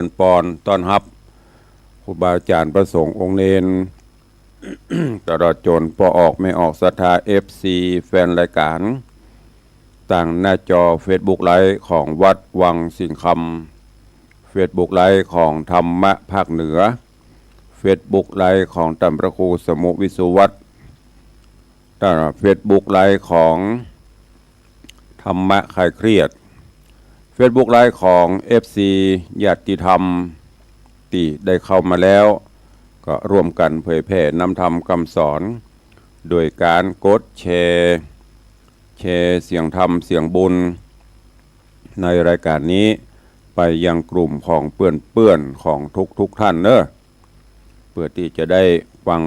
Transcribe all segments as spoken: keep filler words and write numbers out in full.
ริญปอนต้อนฮับครูบาอาจ๋ารย์พระสงฆ์องค์เณร ตลอดจ๋นป้อออกแม่ออกศรัทธา เอฟซี แฟนรายก๋าน ตางหน้าจอเฟซบุ๊กไลฟ์ของวัดวังสิงห์คำ เฟซบุ๊กไลฟ์ของธรรมะภาคเหนือ เฟซบุ๊กไลฟ์ของต้านพระครูสมุห์ วิศวัตร ต้านเฟซบุ๊กไลฟ์ของธรรมะคลายเครียด เฟซบุ๊กไลฟ์ของ เอฟซี ญาติธรรมตี้ได้เข้ามาแล้ว ก็ร่วมกั๋นเผยแผ่นำธรรมกำสอน โดยก๋านกดแชร์ แชร์เสียงธรรมเสียงบุญ ในรายก๋านนี้ไปยังกลุ่มของเปื้อนๆ ของทุกๆ ท่านเนาะ เปื้อตี้จะได้ฟัง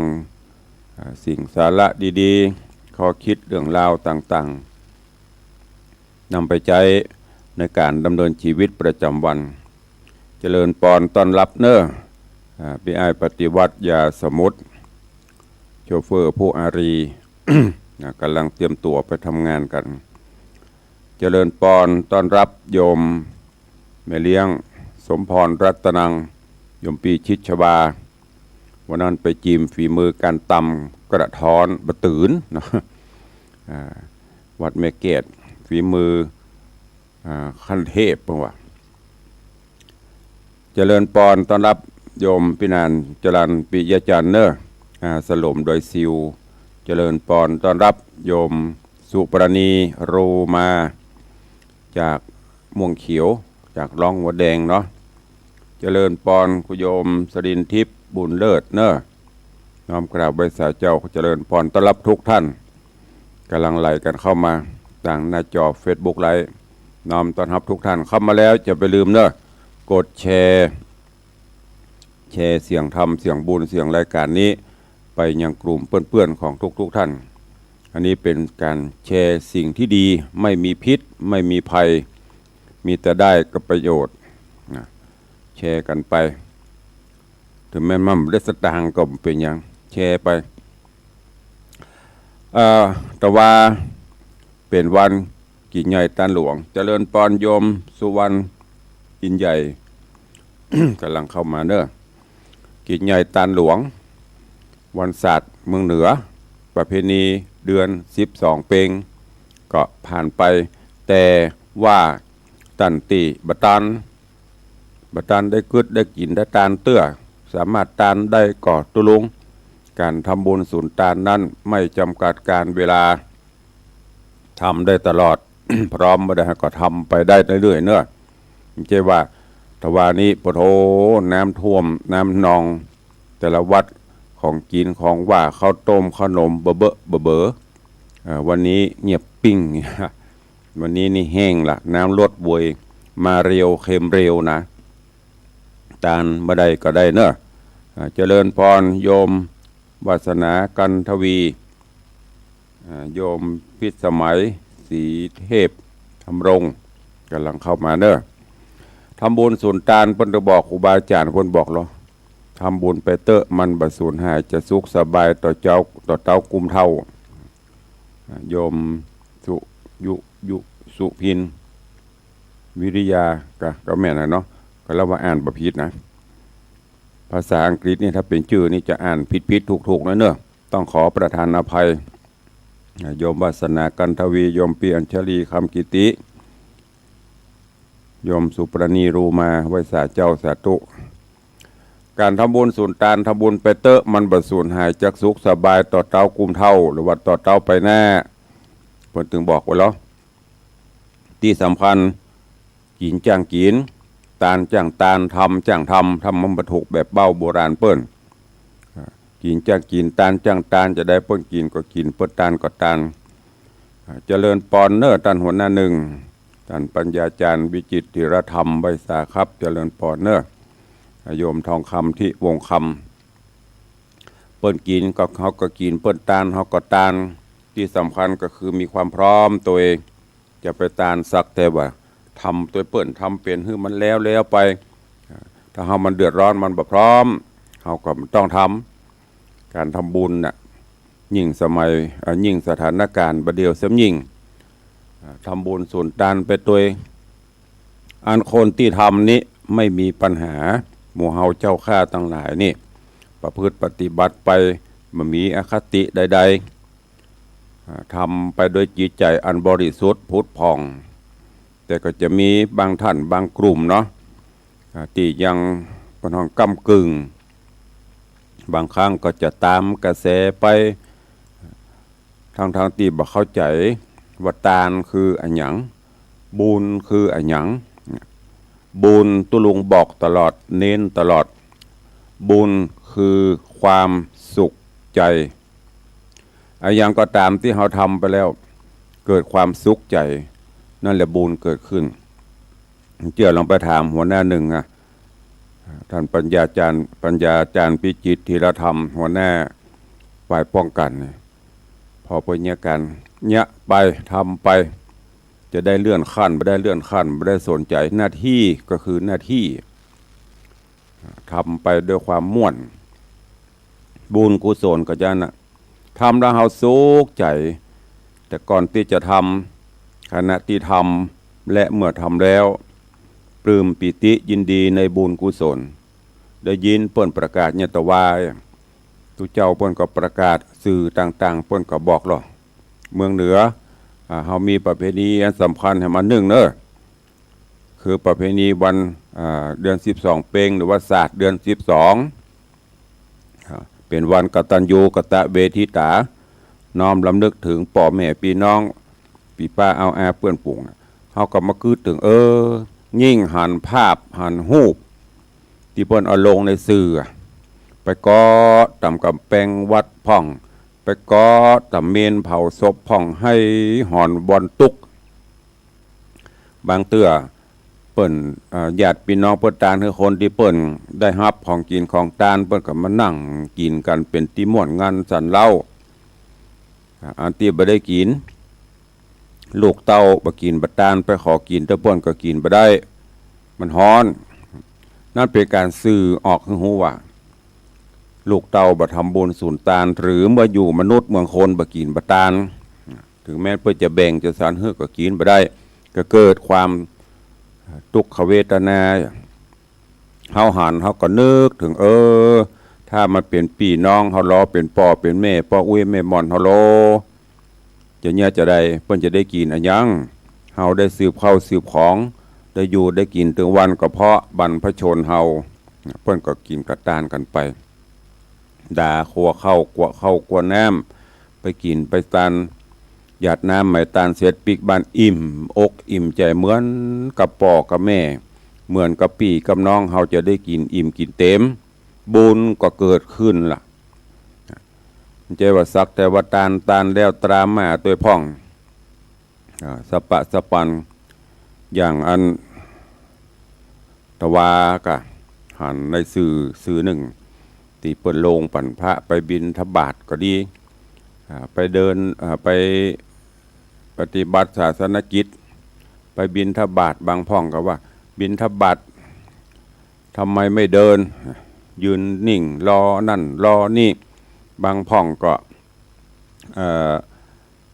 อ่า สิ่งสาระดีๆ ข้อคิดเรื่องราวต่างๆ นำไปใจ๊ในก๋านดำเนินชีวิตประจ๋ำวัน เจริญปอนต้อนฮับเนาะ อ่า ปี้อ้ายปฏิวัติ ยาสมุทร โชเฟอร์ผู้อารี นะ ก่ำลังเตรียมตั๋วไปทำงานกั๋น เจริญปอนต้อนฮับโยมแม่เลี้ยง สมพรรัตนัง โยมปี้ชิดชวา วันนั้นไปจิมฝีมือก๋านตำกระท้อนบ่ตื่นเนาะ อ่า วัดแม่แก้ว ฝีมือ อ่า ขั้นเทพเปิ้นว่า เจริญปอนต้อนฮับโยมปี้นาน จรัญ ปิยะจันทร์เนาะ อ่า สลมดอยซิว เจริญปอนต้อนฮับโยมสุปราณี รูมา จากม่วงเขียว จากร้องหัวแดงเนาะ เจริญปอนคุณโยมสรินทิพย์ บุญเลิศเนาะ น้อมกราบไหว้สาเจ้า เจริญปอนต้อนฮับทุกท่าน ก่ำลังไหลกั๋นเข้ามาตางหน้าจอเฟซบุ๊กไลฟ์ น้อมต้อนฮับทุกท่าน เข้ามาแล้วจะไปลืมเนาะ กดแชร์ แชร์เสียงธรรมเสียงบุญเสียงรายก๋านนี้ ไปยังกลุ่มเปื้อนๆ ของทุกๆ ท่าน อันนี้เป๋นก๋านแชร์สิ่งที่ดี ไม่มีพิษ ไม่มีภัย มีแต่ได้กับประโยชน์นะ แชร์กั๋นไป เถิงแม้นมันบ่ได้สตางค์ก็บ่เป๋นหยัง แชร์ไป เอ่อ แต่ว่าเป๋นวันกิ๋นใหญ่ตานหลวง เจริญปอนโยมสุวรรณ กิ๋นใหญ่ ก่ำลังเข้ามาเนาะ กิ๋นใหญ่ตานหลวง วันศาสตร์เมืองเหนือ ประเพณีเดือนสิบสองเป็ง ก็ผ่านไป แต่ว่าต้านตี้บ่ตัน บ่ตันได้กึ๊ดได้กิ๋นได้ตานเตื้อ สามารถตานได้ก่อตุ๊ลุง ก๋านทำบุญสุนตานนั้นไม่จำกัดกาลเวลา ทำได้ตลอด พร้อมเมื่อใดก็ทำไปได้เรื่อยๆ เนาะ บ่ใจ้ว่า ตะวานี้ปะโถ น้ำท่วม น้ำนอง แต่ละวัด ของกิ๋นของหว้า ข้าวต้ม ขนม เบอะเบอะเบอะเบอ เอ่อ วันนี้เงียบปิ้ง วันนี้นี่แห้งละ น้ำลดเวย มาเร็ว เค็มเร็วนะ ตานเมื่อใดก็ได้เนาะ อ่า เจริญปอนโยมวาสนา กันทวี อ่า โยมพิสมัย ศรีเทพธำรง ก่ำลังเข้ามาเนาะ ทำบุญสุนตาน เปิ้นจะบอก ครูบาอาจ๋ารย์เปิ้นบอกลอ ทำบุญไปเต๊อะ มันบ่สูญหาย จะสุขสบายต่อเจ๊า ต่อเต๊ากุมเฒ่า อ่า โยมสุ ยุ ยุ สุพิน วิริยา ก็ ก็แม่นน่ะเนาะ ก็เรียกว่าอ่านบ่ผิดนะ ภาษาอังกฤษนี่ถ้าเป๋นจื้อนี่จะอ่านผิดๆ ถูกๆ นะเนาะ ต้องขอประทานอภัย อ่า โยมวาสนา กันทวี โยมปี้อัญชลี คำกิติ โยมสุปราณี รูมา ไหว้สาเจ้า สาธุ ก๋านทำบุญสุนตาน ทำบุญไปเต๊อะ มันบ่สูญหาย จักสุขสบายต่อเต๊ากุมเฒ่า หรือว่าต่อเต๊าไปหน้า เปิ้นตึงบอกไว้ลอ ตี้สำคัญ กิ๋นจ้างกิ๋น ตานจ้างตาน ทำจ้างทำ ถ้ามันบ่ถูกแบบเบ้าโบราณเปิ้น อ่า กิ๋นจ้างกิ๋น ตานจ้างตาน จะใดเปิ้นกิ๋นก็กิ๋น เปิ้นตานก็ตาน อ่า เจริญปอนเนาะ ต้านหัวหน้าหนึ่ง ต้านปัญญาจารย์ วิจิตรธีรธรรม ไหว้สาครับ เจริญปอนเนาะ อ่า โยมทองคำ ทิวงศ์คำ เปิ้นกิ๋นก็ เฮาก็กิ๋น เปิ้นตาน เฮาก็ตาน ตี้สำคัญก็คือมีความพร้อมตวย จะไปตานสักแต่ว่า ทำตวยเปิ้น ทำเป๋นหื้อมันแล้วๆ ไป ถ้าเฮามันเดือดร้อน มันบ่พร้อม เฮาก็บ่ต้องทำ ก๋านทำบุญน่ะ ยิ่งสมัย อ่า ยิ่งสถานก๋ารณ์บ่าเดี่ยวแซมยิ่ง อ่า ทำบุญสุนตานไปตวย อันคนตี้ทำนี้ ไม่มีปัญหา หมู่เฮาเจ้าข้าตังหลายนี่ ประพฤติปฏิบัติไป บ่มีอคติใดๆ อ่า ทำไปด้วยจิตใจอันบริสุทธิ์ผุดผ่อง แต่ก็จะมีบางท่านบางกลุ่มเนาะ อ่า ตี้ยังปนห้องก้ำกึ่ง บางครั้งก็จะตามกระแสไป ทั้งๆ ตี้บ่เข้าใจ๋ว่าตานคืออะหยัง บุญคืออะหยัง บุญตุ๊ลุงบอกตลอด เน้นตลอด บุญคือความสุขใจ๋ อะหยังก็ต๋ามตี้เฮาทำไปแล้ว เกิดความสุขใจ๋ นั่นแหละบุญเกิดขึ้น เจื้อลองไปถามหัวหน้านึ่งอะ ท่านปัญญาจารย์ ปัญญาจารย์พิจิตรธีรธรรม หัวหน้าฝ่ายป้องกันเนี่ย พอเปิ้นเยียะกั๋น เยียะไป ทำไป จะได้เลื่อนขั้น บ่ได้เลื่อนขั้น บ่ได้สนใจ๋ หน้าตี้ก็คือหน้าตี้ ทำไปด้วยความม่วน บุญกุศลก็จะนะ ทำแล้วเฮาสุขใจ๋ แต่ก่อนตี้จะทำ ขณะตี้ทำ และเมื่อทำแล้ว ปลื้มปีติยินดีในบุญกุศล ได้ยินเปิ้นประกาศเยียะตะวา ตุ๊เจ้าเปิ้นก็ประกาศ สื่อต่างๆ เปิ้นก็บอกลอ เมืองเหนือ อ่า เฮามีประเพณีอันสำคัญแหมอันนึ่งเนาะ คือประเพณีวัน อ่า เดือนสิบสองเป็ง หรือว่าศาสตร์เดือนสิบสอง อ่า เป๋นวันกตัญญูกตเวทิตา น้อมรำลึกเถิงป้อแม่ปี้น้อง ปี้ป้าอาวอาเปื้อนฝูง เฮาก็มากึ๊ดเถิง เออ ยิ่งหันภาพหันฮูป ตี้เปิ้นเอาลงในสื่อ ไปเกาะต๋ามก๋ำแปงวัดพ่อง ไปเกาะต๋ามเมนเผาศพพ่อง ไห้หอนบ่อนตุ๊ก บางเตื้อเปิ้น เอ่อ ญาติปี้น้องเปิ้นตาน คือคนตี้เปิ้นได้ฮับของกิ๋นของตาน เปิ้นก็มานั่งกิ๋นกั๋นเป๋นตี้ม่วนงันสันเล้า อ่า อันตี้บ่ได้กิ๋น ลูกเต้าบ่กิ๋นบ่ตาน ไปขอกิ๋นเตื้อเปิ้นก็กิ๋นบ่ได้ มันฮ้อน นั่นเป๋นก๋านสื่อออกหื้อฮู้ว่า ลูกเต้าบ่ทำบุญสูญตาน หรือเมื่ออยู่มนุษย์เมืองคนบ่กิ๋นบ่ตาน เถิงแม้นเปิ้นจะแบ่งจะสรรหื้อก็กิ๋นบ่ได้ ก็เกิดความตุ๊กขเวทนา เฮาหันเฮาก็นึกเถิง เออ ถ้ามันเป๋นปี้น้องเฮาลอ เป๋นป้อเป๋นแม่ ป้ออุ๊ยแม่หม่อนเฮาลอ จะเยียะจาใด เปิ้นจะได้กิ๋นอะหยัง เฮาได้สืบข้าวสืบของ ได้อยู่ได้กิ๋นเถิงวันก็เพราะบรรพชนเฮา เปิ้นก็กิ๋นก็ตานกั๋นไป ดาขั่วข้าว กั๊วข้าวกั๊วน้ำ ไปกิ๋นไปตาน หยาดน้ำไหมตานเสร็จปิ๊กบ้าน อิ่มอกอิ่มใจ๋เหมือนกับป้อกับแม่ เหมือนกับปี้กับน้องเฮาจะได้กิ๋นอิ่มกิ๋นเต๋ม บุญก็เกิดขึ้นละ บ่ใจ้ว่าสักแต่ว่าตาน ตานแล้วตรามาตวยพ่อง อ่า สะปะสะปัน อย่างอันตะวาก็หันในสื่อ สื่อนึ่ง ตี้เปิ้นลงปั๋นพระไปบิณฑบาตก็ดี อ่า ไปเดิน อ่า ไปปฏิบัติศาสนกิจ ไปบิณฑบาต บางพ่องก็ว่า บิณฑบาต ทำไมไม่เดิน ยืนนิ่ง รอนั่น รอนี่ บางพ่องก็ เอ่อ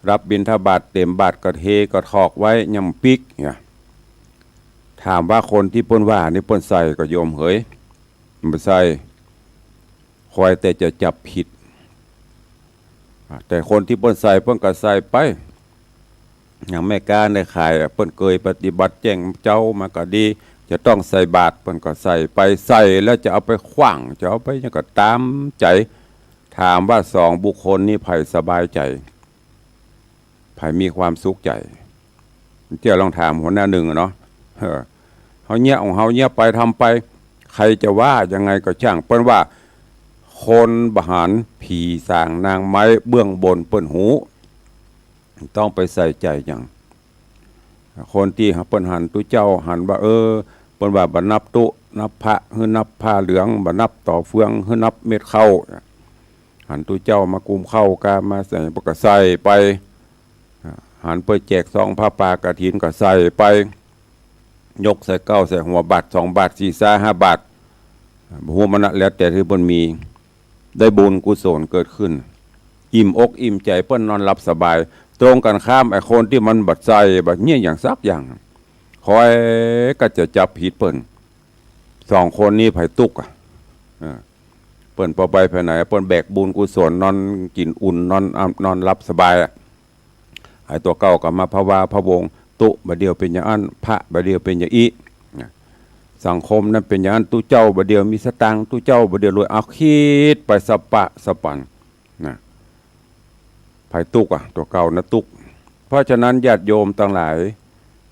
รับบิณฑบาตเต๋มบาตรก็เทก็ถอกไว้ ยังปิ๊กเนี่ย ถามว่าคนตี้เปิ้นว่านี่เปิ้นใส่ก่อโยมเหย บ่ใส่ คอยแต่จะจับผิด อ่ะ แต่คนตี้เปิ้นใส่เปิ้นก็ใส่ไป อย่างแม่ก๊าในขายอ่ะ เปิ้นเกยปฏิบัติแจ้งเจ๊ามาก็ดี จะต้องใส่บาตรเปิ้นก็ใส่ไป ใส่แล้วจะเอาไปขว้าง จะเอาไปหยังก็ต๋ามใจ๋ ถามว่าสองบุคคลนี้ใผสบายใจ๋ ใผมีความสุขใจ๋ เจ้าลองถามหัวหน้านึ่งอะเนาะ เออ เฮาเยียะของเฮาเยียะไปทำไป ใครจะว่ายังไงก็ช่าง เปิ้นว่า คนบ่หันผีสางนางไม้เบื้องบนเปิ้นฮู้ ต้องไปใส่ใจ๋หยัง คนตี้เปิ้นหันตุ๊เจ้าหันว่า เออ เปิ้นว่าบ่นับตุ๊ นับพระ หื้อนับผ้าเหลือง บ่นับต่อเฟือง หื้อนับเม็ดข้าว หันตุ๊เจ้ามากุมข้าวกามาใส่ เปิ้นก็ใส่ไป อ่า หันเปิ้นแจกซองผ้าป่ากฐินก็ใส่ไป ยกใส่เก๊าใส่หัวบาตร สองบาตร สี่ซา ห้าบาตร อ่า บ่ฮู้มันนะ แล้วแต่ตี้เปิ้นมี ได้บุญกุศลเกิดขึ้น อิ่มอกอิ่มใจ๋ เปิ้นนอนหลับสบาย ตรงกั๋นข้ามไอ้คนตี้มันบ่ใส่ บ่เยียะหยังสักอย่าง คอยก็จะจับผิดเปิ้น สองคนนี้ใผตุ๊กข์อะ เออ เปิ้นปอไปไปไหน เปิ้นแบกบุญกุศล นอนกิ๋นอุ่น นอน นอนหลับสบายอะ ไอ้ตั๋วเก่าก็มาพะวาพะวง ตุ๊บ่าเดี่ยวเป๋นอย่างอั้น พระบ่าเดี่ยวเป๋นอย่างอี้ นะ สังคมนั้นเป๋นอย่างอั้น ตุ๊เจ้าบ่าเดี่ยวมีสตางค์ ตุ๊เจ้าบ่าเดี่ยวรวย เอา กึ๊ดไปสะปะสะปัน นะ ใผตุ๊กข์อะ ตั๋วเก่านะตุ๊กข์ เพราะฉะนั้นญาติโยมตังหลาย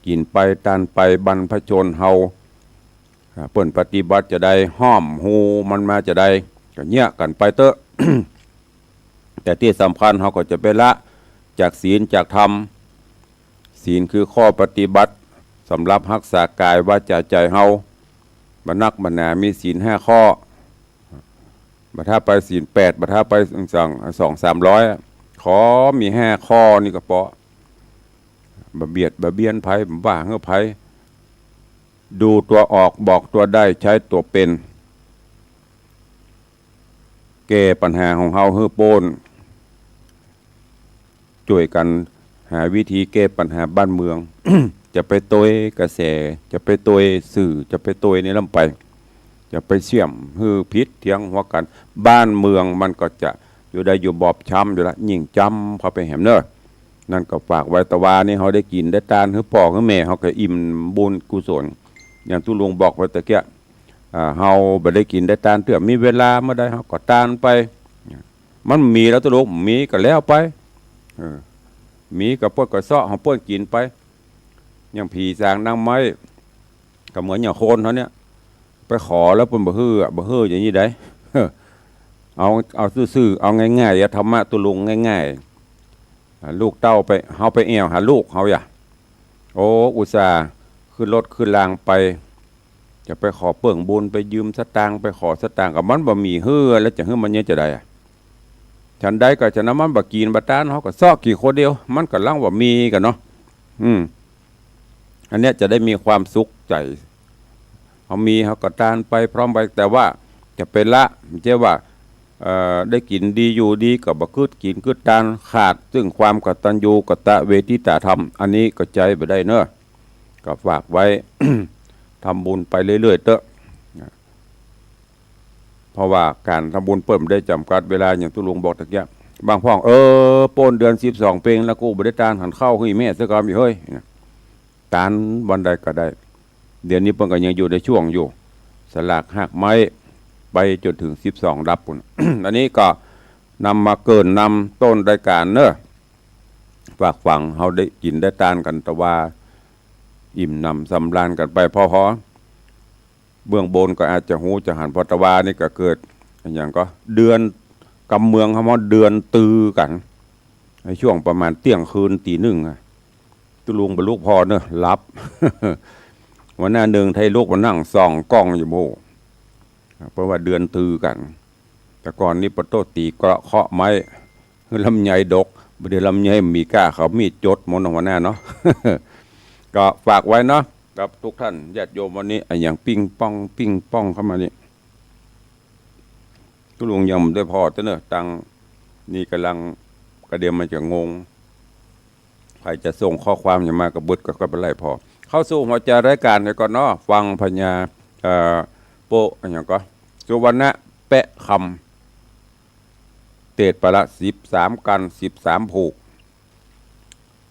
กิ๋นไปตานไป บรรพชนเฮา อ่า เปิ้นปฏิบัติจาใด ห้อมฮู้มันมาจาใด ก็เยียะกั๋นไปเต๊อะ แต่ตี้สำคัญเฮาก็จะไปละจากศีลจากธรรม ศีลคือข้อปฏิบัติสำหรับฮักษากายวาจาใจ๋เฮา บ่นักบ่หนา มีศีลห้าข้อ บ่ถ้าไปศีลแปด บ่ถ้าไปสอง สองสามร้อย ขอมีห้าข้อนี่ก็ปอ บ่เบียดบ่เบียนใผ บ่ว่าหื้อใผ ดูตั๋วออก บอกตั๋วได้ ใจ๊ตั๋วเป๋น แก้ปัญหาของเฮาหื้อป๊น จ้วยกั๋นหาวิธีแก้ปัญหาบ้านเมือง จะไปตวยกระแส จะไปตวยสื่อ จะไปตวยนี่ล้ำไป จะไปเสี้ยมหื้อผิดเถียงหัวกั๋น บ้านเมืองมันก็จะอยู่ได้อยู่บอบช้ำอยู่ละ ยิ่งจ้ำเข้าไปแหมเน่อ นั่นก็ฝากไว้ ตะวานี้เฮาได้กิ๋นได้ตานหื้อป้อหื้อแม่ เฮาก็อิ่มบุญกุศล อย่างตุ๊ลุงบอกไว้ตะเกียะ อ่า เฮาบ่ได้กิ๋นได้ตานเตื้อ มีเวลาเมื่อใดเฮาก็ตานไป มันมีแล้วตุ๊ลุง มีก็แล้วไป เออ มีก็เปิ้นก็เซาะของเปิ้นกิ๋นไป อย่างผีสางนางไม้ ก็เหมือนอย่างคนเฮาเนี่ย ไปขอแล้วเปิ้นบ่หื้ออะ บ่หื้ออย่างนี้ได๋ เอา เอาซื่อๆ เอาง่ายๆ อะ ธรรมะตุ๊ลุงง่ายๆ อ่า ลูกเต้าไป เฮาไปแอ่วหาลูกเฮาอะ โอ้ อุตส่าห์ขึ้นรถขึ้นรางไป จะไปขอเปิ้งบุญ ไปยืมสตางค์ ไปขอสตางค์ ก็มันบ่มีหื้อ แล้วจะหื้อมันเยียะจาใดอะ ฉันใดก็ฉะนั้น มันบ่กิ๋นบ่ตาน เฮาก็เซาะกิ๋นคนเดียว มันก็ลังว่ามีกั๋นเนาะ อืม อันเนี้ยจะได้มีความสุขใจ๋ เฮามีเฮาก็ตานไปพร้อมไป แต่ว่าจะไปละ บ่ใจ้ว่า เอ่อ ได้กิ๋นดีอยู่ดีก็บ่กึ๊ดกิ๋นกึ๊ดตาน ขาดซึ่งความกตัญญูกตเวทิตาธรรม อันนี้ก็ใจ๊บ่ได้เนาะ ก็ฝากไว้ ทำบุญไปเรื่อยๆ เต๊อะ เพราะว่าก๋านทำบุญเปิ้นบ่ได้จ๋ำกัดเวลา อย่างตุ๊ลุงบอกตะเกียะ บางพ่อง เออ ป๊นเดือนสิบสองเปงแล้ว กูบ่ได้ตานหันข้าวหื้อแม่สักกำอีกเฮ้ย ตานวันใดก็ได้ เดี๋ยวนี้เปิ้นก็ยังอยู่ในช่วงอยู่ สลากฮากไม้ ไปจ๋นเถิงสิบสองดับปู้น อันนี้ก็นำมาเกริ่นนำต้นรายก๋านเนาะ ฝากฝังเฮาได้กิ๋นได้ตานกั๋น ตะวาอิ่มหนำสำราญกั๋นไปพอๆ เบื้องบนก็อาจจะฮู้จะหัน เพราะตะวานี่ก็เกิดอะหยังก็ เดือน กำเมืองเฮาว่าเดือนตือกั๋น ในช่วงประมาณเตี้ยงคืนตีหนึ่งอะ ตุ๊ลุงบ่ลุกผ่อเนาะ หลับ หัวหน้านึ่งไทลุกมานั่งส่องก้องอยู่โบ้ เพราะว่าเดือนตือกั๋น แต่ก่อนนี้ปะโต้ตีเกราะเคาะไม้ หื้อลำไยดก บ่ดีลำไยมีก้า เขามีดจดหมดเนาะหัวหน้าเนาะ ก็ฝากไว้เนาะ กับทุกท่านญาติโยม วันนี้อะหยังปิ้งป้อง ปิ้งป้องเข้ามานี่ ตุ๊ลุงยังบ่ได้ผ่อเต๊อะเนาะ ตังนี่ก่ำลังกระเดียมมันจะงง ใผจะส่งข้อความหยังมาก็เบิดก็ ก็บ่ได้ผ่อ เข้าสู่หัวใจรายก๋านเลยก่อนเนาะ ฟังพญา เอ่อ โป๊ะอะหยังก็ สุวรรณะแปะคำ เตศปาละสิบสามกัณฑ์ สิบสามผูก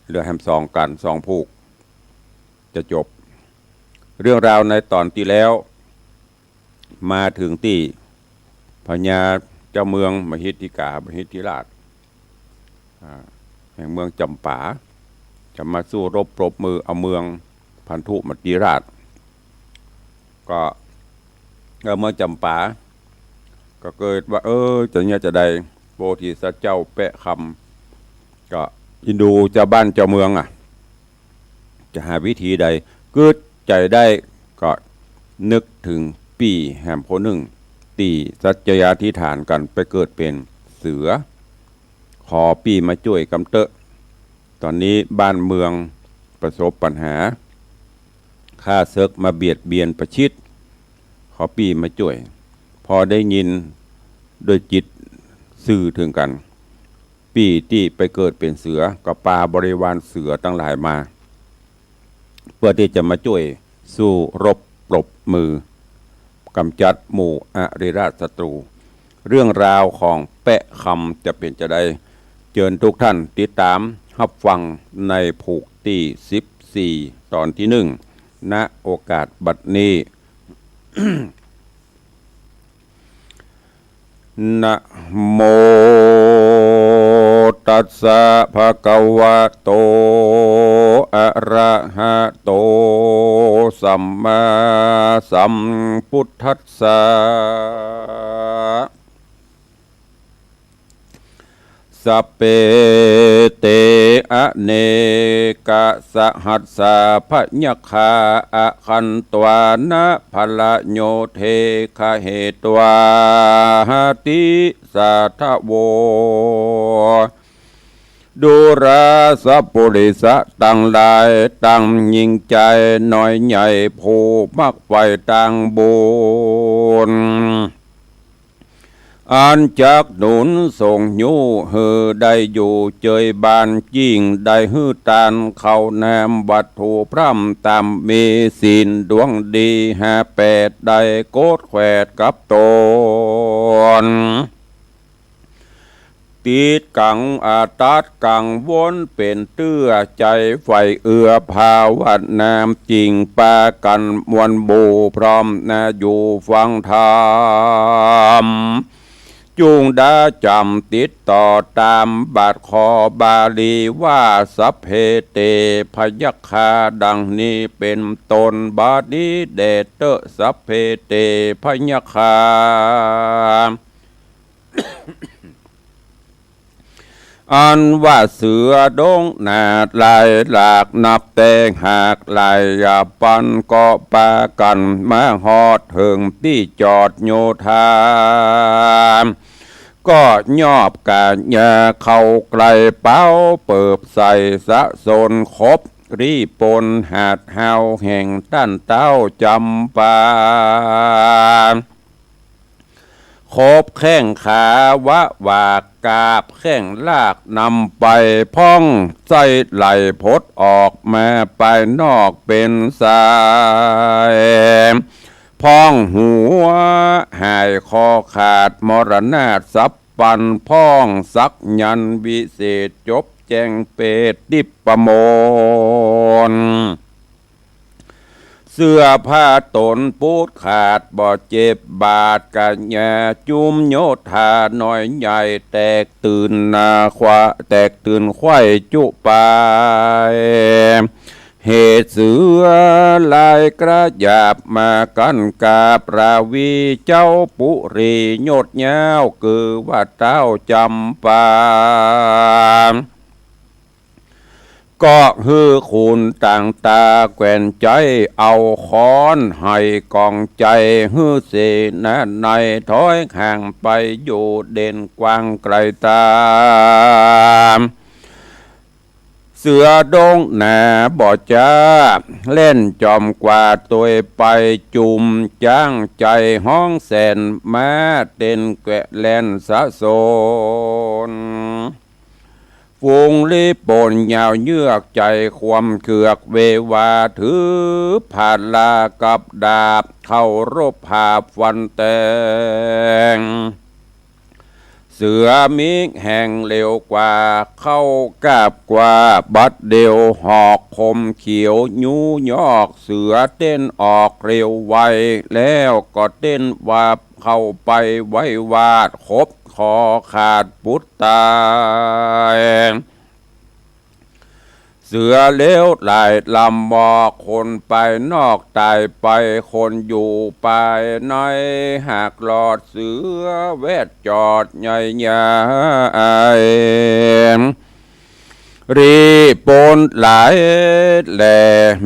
เหลือแหมสองกัณฑ์ สองผูก จะจบ เรื่องราวในต๋อนตี้แล้ว มาเถิงตี้พญาเจ้าเมืองมหิทธิกา มหิทธิราช อ่า แห่งเมืองจ๋ำปา จะมาสู้รบปรบมือเอาเมืองพันธุมติราช ก็ เอ่อ เมืองจ๋ำปา ก็เกิดว่า เออ จะเยียะจาใด โพธิสัตว์เจ้าแปะคำ ก็อินดูเจ้าบ้านเจ้าเมืองอะ จะหาวิธีใด กึ๊ดใจ๋ได้ ก็นึกเถิงปี้แหมผู้นึ่ง ตี้สัจจยาธิษฐานกั๋นไปเกิดเป๋นเสือ ขอปี้มาจ้วยกำเต๊อะ ต๋อนนี้บ้านเมืองประสบปัญหา ข้าเสิกมาเบียดเบียนประชิด ขอปี้มาจ้วย พอได้ยินด้วยจิตซื่อเถิงกั๋น ปี้ตี้ไปเกิดเป๋นเสือ ก็ปาบริวารเสือตังหลายมา เปื้อตี้จะมาจ้วยสู้รบปรบมือ กำจัดหมู่อริราชศัตรู เรื่องราวของแป๊ะคำจะเป๋นจาใด เจิญทุกท่านติดต๋ามฮับฟังในผูกตี้สิบสี่ ต๋อนตี้นึ่ง ณ โอกาสบัดนี้ นะโม ตัสสะ ภะคะวะโต อะระหะโต สัมมาสัมพุทธัสสะ สัพเพ เต อเนกะสะหัสสา พยัคฆา อะคันตวา นะ พะละโย เท ขะเหตวา หะติ สาทะโว ดูราสะปุริสะตังหลาย ตังยิ่งใจ๋น้อยใหญ่ ผู้มักใฝ่ตางบุญ อันจักหนุนส่งยู้หื้อได้อยู่เจยบาน ยิ่งได้หื้อตานข้าวน้ำวัตถุพร่ำต๋ามมีศีลดวงดีห้าแปด ได้โกดแขวดกับต๋น ติดกังอาตัดกังวลเป๋นเตื้อ ใจ๋ใฝ่เอื้อภาวนา จึ่งปากั๋นมวลหมู่พร้อมนา อยู่ฟังธรรม จุ่งได้จ๋ำติดต่อต๋ามบาทคอบาลีว่า สัพเพ เต พยัคฆา ดังนี้เป๋นต้น บัดนี้แด่เต๊อะ สัพเพ เต พยัคฆา อันว่าเสือดงหนาหลายหลาก นับแต่หากหลายปัน ก็ปากั๋นมาฮอดเถิงตี้จอดโยธา ก็ยอบก๋ายาเข้าใก้ เป๋าเปิบใส่สะสน คบรีปนหาดฮาวแห่งต้านเต๊าจ๋ำปา คบแข้งขาวะหวาก กาบแข้งลากนำไป พ่องไส้ไหลผดออกมาปายนอกเป๋นสาย พ่องหัวหายคอขาด มรณาสัพพัน พ่องสักยันต์วิเศษ จบแจ้งเปตติปมน เสื้อผ้าต๋นปูดขาดบ่เจ็บบาด ก๋ายาจุมโยธาน้อยใหญ่ แตกตื่นนาควา แตกตื่นไขว้จุปาย เหตุเสือลายกระหยาบมากั้นกาบราวี เจ้าปุรียศยาว คือว่าเต๊าจ๋ำปา ก็หื้อขุนต่างต๋าแควนใจ๊ เอาค้อนไห้กองใจ๋ หื้อเสนานัยถอยห่างไปอยู่ เด่นกว้างไกลต๋าม เสือดงหนาบ่จ๊า แล่นจ๋อมกว่าตวยไป จุมจ๊างใจ๋ฮ้องแสน ม้าเต้นแกว่นแล่นสะสน ฝูงลีปนยาวเยือก ใจ๋ความเคือกเววา ถือผาลากับดาบ เข้ารบหาบฟันแตง เสือมิกแห่งเร็วกว่า เข้ากาบกว่าบัดเดี่ยว หอกคมเขียวยูยอก เสือเต้นออกเร็วไว แล้วก็เต้นวาบเข้าไปไววาด คบคอขาดปุดตาย เสือเลวหลายลำบอก คนปายนอกต๋ายไป คนอยู่ปายในหากรอด เสือแวดจอดใหญ่ใหญ่ รีปนหลายแหล่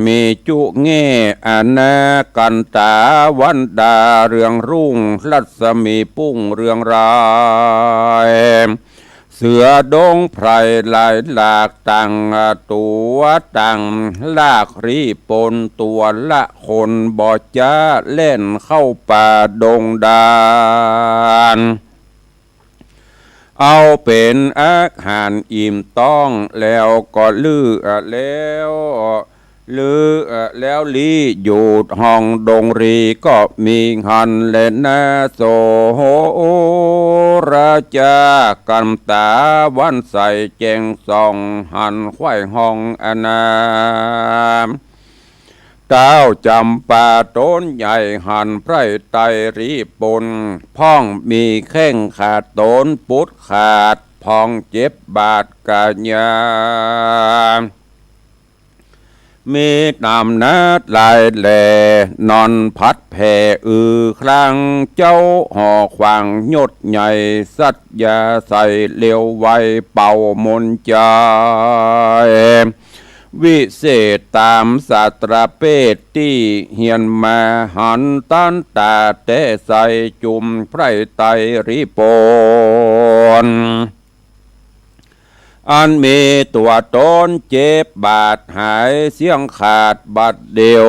มีจุแง่อนากันตา วันดาเรืองรุ่ง รัศมีปุ้งเรืองราย เสือดงไพรหลายหลาก ต่างตั๋วต่างลาก รีปนตั๋วละคน บ่จ๊าแล่นเข้าป่าดงดาน เอาเป๋นอาหารอิ่มต๊อง แล้วก็เลือกแล้ว ลือแล้วลี้อยู่ห้องดงรีก็มีหันแลนา โสราจากันต๋าวันใสแจ้งส่องหันใคว่ห้องอนา ต้าวจ๋ำปาต๋นใหญ่หันไพร่ไตรีปน พ่องมีแข้งขาดต๋นปุดขาด พ่องเจ็บบาดก๋ายา มีน้ำหน้าหลายแหล่ นอนพัดแผ่อือครั้ง เจ้าหอขวางยศใหญ่ สัตยาใส่เร็วไว เป่ามนต์ใจ๋ วิเศษต๋ามสาตราเปตตี้เฮียนมา หันตันต๋าแต๊ใส่จุ่มไพร่ไตรีปน อันมีตั๋วต๋นเจ็บบาดหายเสี้ยงขาดบัดเดี่ยว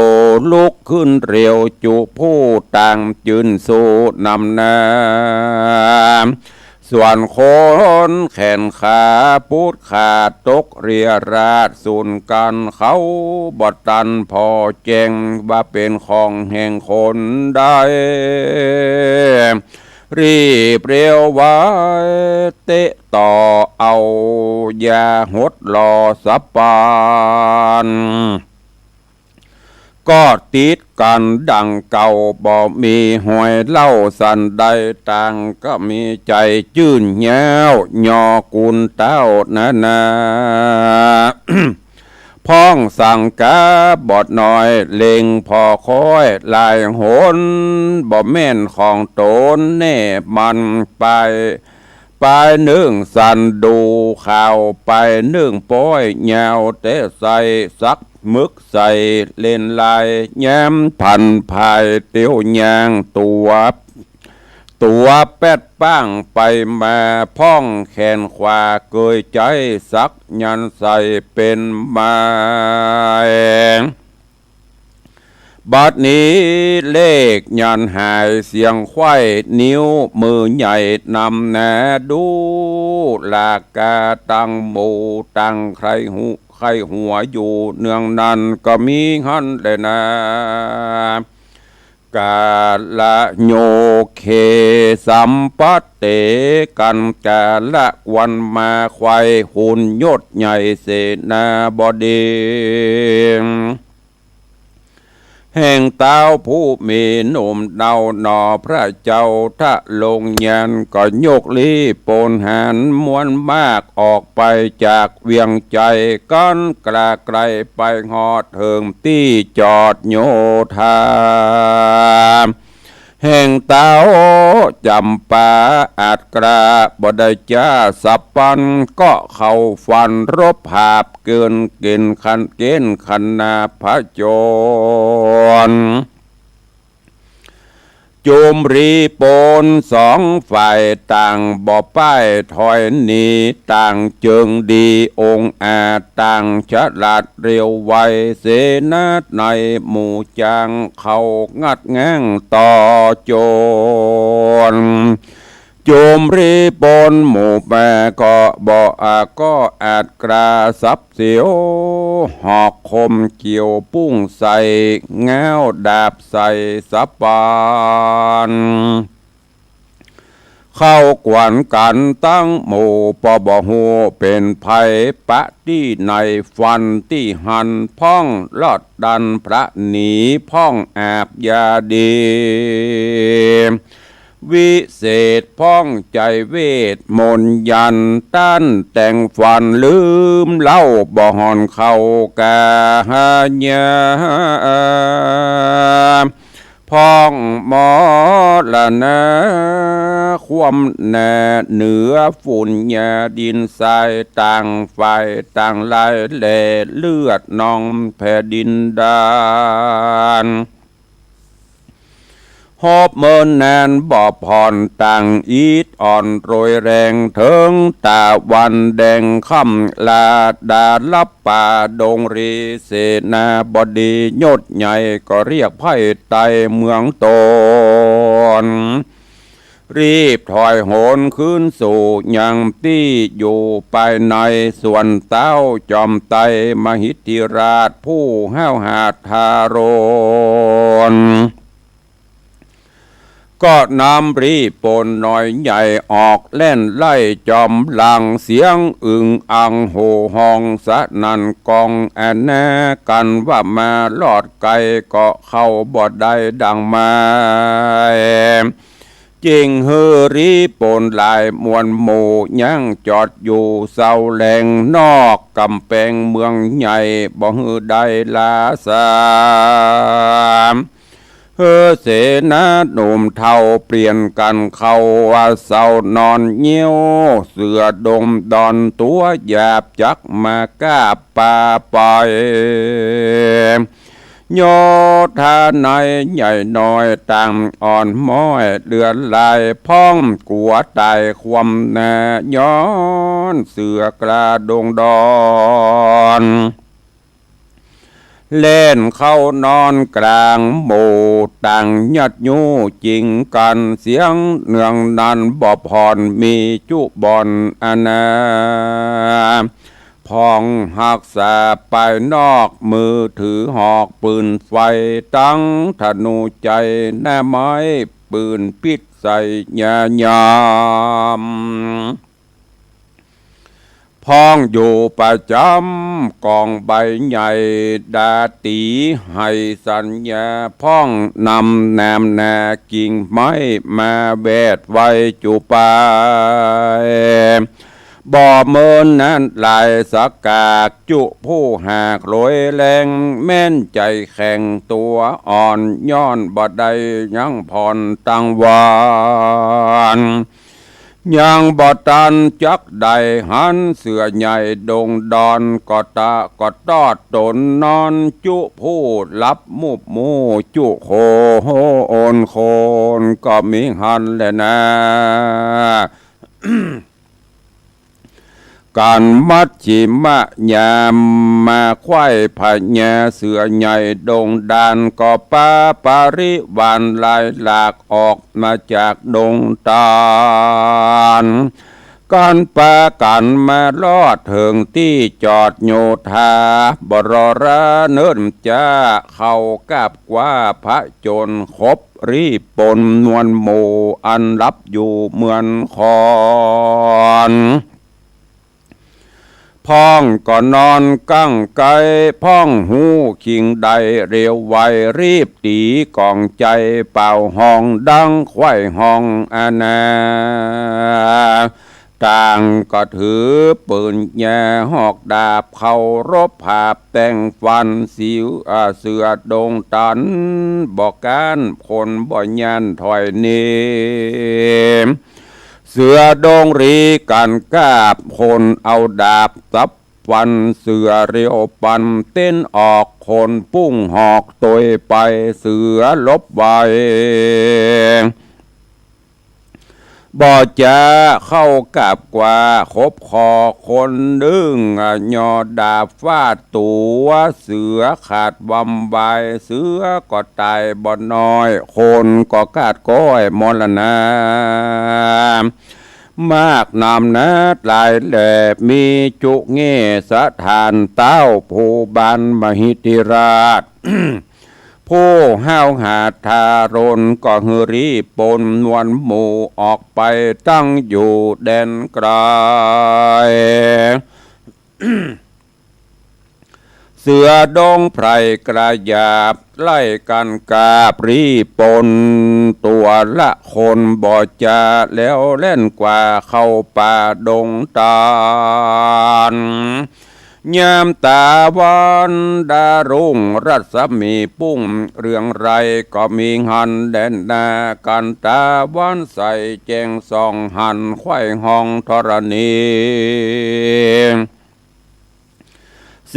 ลุกขึ้นเร็วจุผู้ต่างจืนสู้นำหน้า ส่วนคนแขนขาปุดขาดตกเรียราษสูญกั๋น เขาบ่ตันผ่อแจ้งว่าเป๋นของแห่งคนใด รีบเร็วไวเตะต่อเอา อย่าหดหล่อสะปาน ก็ติดกั๋นดังเก่า บ่มีหอยเล่าสันใด ต่างก็มีใจ๋จื้นเย้า ยอกุนเต้านานา พ่องสังกาบ่น้อย เล็งผ่อค้อยหลายหน บ่แม่นของต๋นแน่มั่นไป ปายนึ่งสันดูข่าว ปายนึ่งป้อยยาว แต๊ใส่สักหมึกใส่เล่นลาย แย้มผันผายเตียวย่างตั๋ว ตั๋วแป๊ดป้างไปมา พ่องแขนขวาเกยใจ๊สักยันต์ใส่เป๋นไม้ บัดนี้เลขยันต์หายเสียงไขว้ นิ้วมือใหญ่นำหน้าดู หลากกาตังหมู่ตังใค่ฮู้ใค่หัวอยู่ เนืองนั้นก็มีหั้นแลนา กาละโยเคสัมปัตเต กั๋นกาละควรมาไขว่ หุนยศใหญ่เสนาบดี แห่งเต้าผู้มีหนุ่มเนาหนอ พระเจ้าทะลงยันต์ก็ยกลี้ปนหาญมวลมาก ออกไปจากเวียงใจ๋ กั๋นกล้าไกลไปฮอดเถิงตี้จอดโยธา แห่งเต้าจ๋ำปาอาจกล้าบ่ได้จ้าสับปัน ก็เข้าฟันรบหาบเกินเกณฑ์ขันเกณฑ์ขนาผจญ จุมรีปนสองฝ่ายต่างบ่ป้ายถอยหนี ต่างเจิงดีองอาจ ต่างฉลาดเร็วไว เสนาในหมู่จางเข้างัดแง้งต่อโจร จุมรีปนหมู่แม่ก็บ่อาก็อาจกล้าสับเสียว หอกคมเกี่ยวปุ้งใส่ ง้าวดาบใส่สะปาน เข้ากวนกั๋นตั้งหมู่ ปอบ่ฮู้เป๋นไผ ปะตี้ไหนฟันตี้หั้น พ่องลอดดันพระหนี พ่องอาบยาดี วิเศษพ่องใจ๋เวทมนต์ยันต์ ต้านแต่งฟันลืมเล่า บ่ห่อนเข้ากาหายา พ่องมรณาคว่ำหน้าเหนือฝุ่นหญ้าดินทราย ต่างฝ่ายต่างลายแหล่เลือดนองแผ่นดินดาน ฮอบเมินนานบ่ผ่อน ต่างอิดอ่อนโรยแรง เถิงต๋าวันแดงค่ำลา ดาลับป่าดงรี เสนาบดียศใหญ่ ก็เรียกไพร่ไต่เมืองตน รีบถอยหนคืนสู่ยังตี้อยู่ภายใน ส่วนเต๊าจอมไตรมหิทธิราชผู้ห้าวหาญทารุณ ก็นำรีบปนน้อยใหญ่ออกแล่นไล่จอมหลัง เสียงอึ่งอังโห่ฮ้องสนั่นก้อง อันนากั๋นว่ามารอดไกลก็เข้าบ่ได้ดังหมาย จึงหื้อรีบปนหลายมวลหมู่ ยังจอดอยู่เซาแหล่งนอกก๋ำแปงเมืองใหญ่ บ่หื้อได้ลาสา หื้อเสนาหนุ่มเฒ่าเปลี่ยนกั๋นเข้าว่าเซานอนเยี้ยว เสือดงดอนตั๋วหยาบจักมากาบปาไป โยธาในใหญ่น้อยต่างอ่อนม้อยเลือนลาย พ่องกั๋วต๋ายความหน้า ย้อนเสือกล้าดงดอน แล่นเข้านอนก๋างหมู่ ต่างยัดยู้จิงกั๋น เสียงเนืองนั้นบ่ผ่อน มีจุบ่อนอันนา พ่องฮักษาภายนอก มือถือหอกปืนไฟ ตึงธนูใจ๋หน้าไม้ ปืนปิดใส่ยายาม พ่องอยู่ประจ๋ำก๋องใบใหญ่ ดาตี๋ให้สัญญา พ่องนำแหนมหนากิ่งไม้มาแวดไว้จุไป บ่เมินนั้นหลายสกาก จุผู้หากโหยแรง แม้นใจ๋แข็งตั๋วอ่อน ย้อนบ่ได้ยังผ่อนตังวัน ยังบ่ตันจักได้หัน เสือใหญ่ดงดอนก็ตะก็ตอดต๋นนอน จุผู้หลับมุบมู่ จุโขโหนโคนก็มีหันแลนา กั๋นมัชฌิมยามมาไขว้พญา เสือใหญ่ดงดานก็ปาปริวารหลายหลาก ออกมาจากดงตาล กั๋นปากั๋นมารอดเถิงตี้จอดโยธา บ่รอราเนิ่นจ๊า เข้ากราบกว้าผจญ คบรีบปนมวลหมู่ อันหลับอยู่เมืองคอน พ่องก็นอนกั้งใก้ พ่องฮู้คิงได้เร็วไว รีบตี๋ก๋องใจ๋เป่าฮ้อง ดังไขว้ฮ้องอันนา ต่างก็ถือปืนยาวหอกดาบ เคารพหาบแต่งฟัน สิว อ่า เสือดงตันบ่ก๊าน คนบ่ย่านถอยหนี เสือดงรีกั๋นกราบ คนเอาดาบสับฟัน เสือเร็วปันเต้นออก คนปุ้งหอกตวยไป เสือหลบไว บ่จ๊าเข้ากราบกว้า คบคอคนดึง อ่ะ ยอดาบฟาดตั๋ว เสือขาดวำวาย เสือก็ต๋ายบ่น้อย คนก็ขาดก้อยมรณา มากนำนาหลายแหล่ มีจุแง่สถาน เต๊าผู้บานมหิทธิราช ผู้ห้าวหาญทารุณ ก็หื้อรีบปนมวลหมู่ ออกไปตั้งอยู่แดนไกล เสือดงไพร่กล้าหยาบ ไล่กั๋นกราบรีบปน ตั๋วละคนบ่จ๊า แล้วแล่นกว้าเข้าป่าดงตาล ยามต๋าวันดารุ่ง รัศมีปุ้งเรืองไร ก็มีหันแดนนากั๋น ต๋าวันใสแจ้งส่อง หันไขว้ฮ้องธรณี เส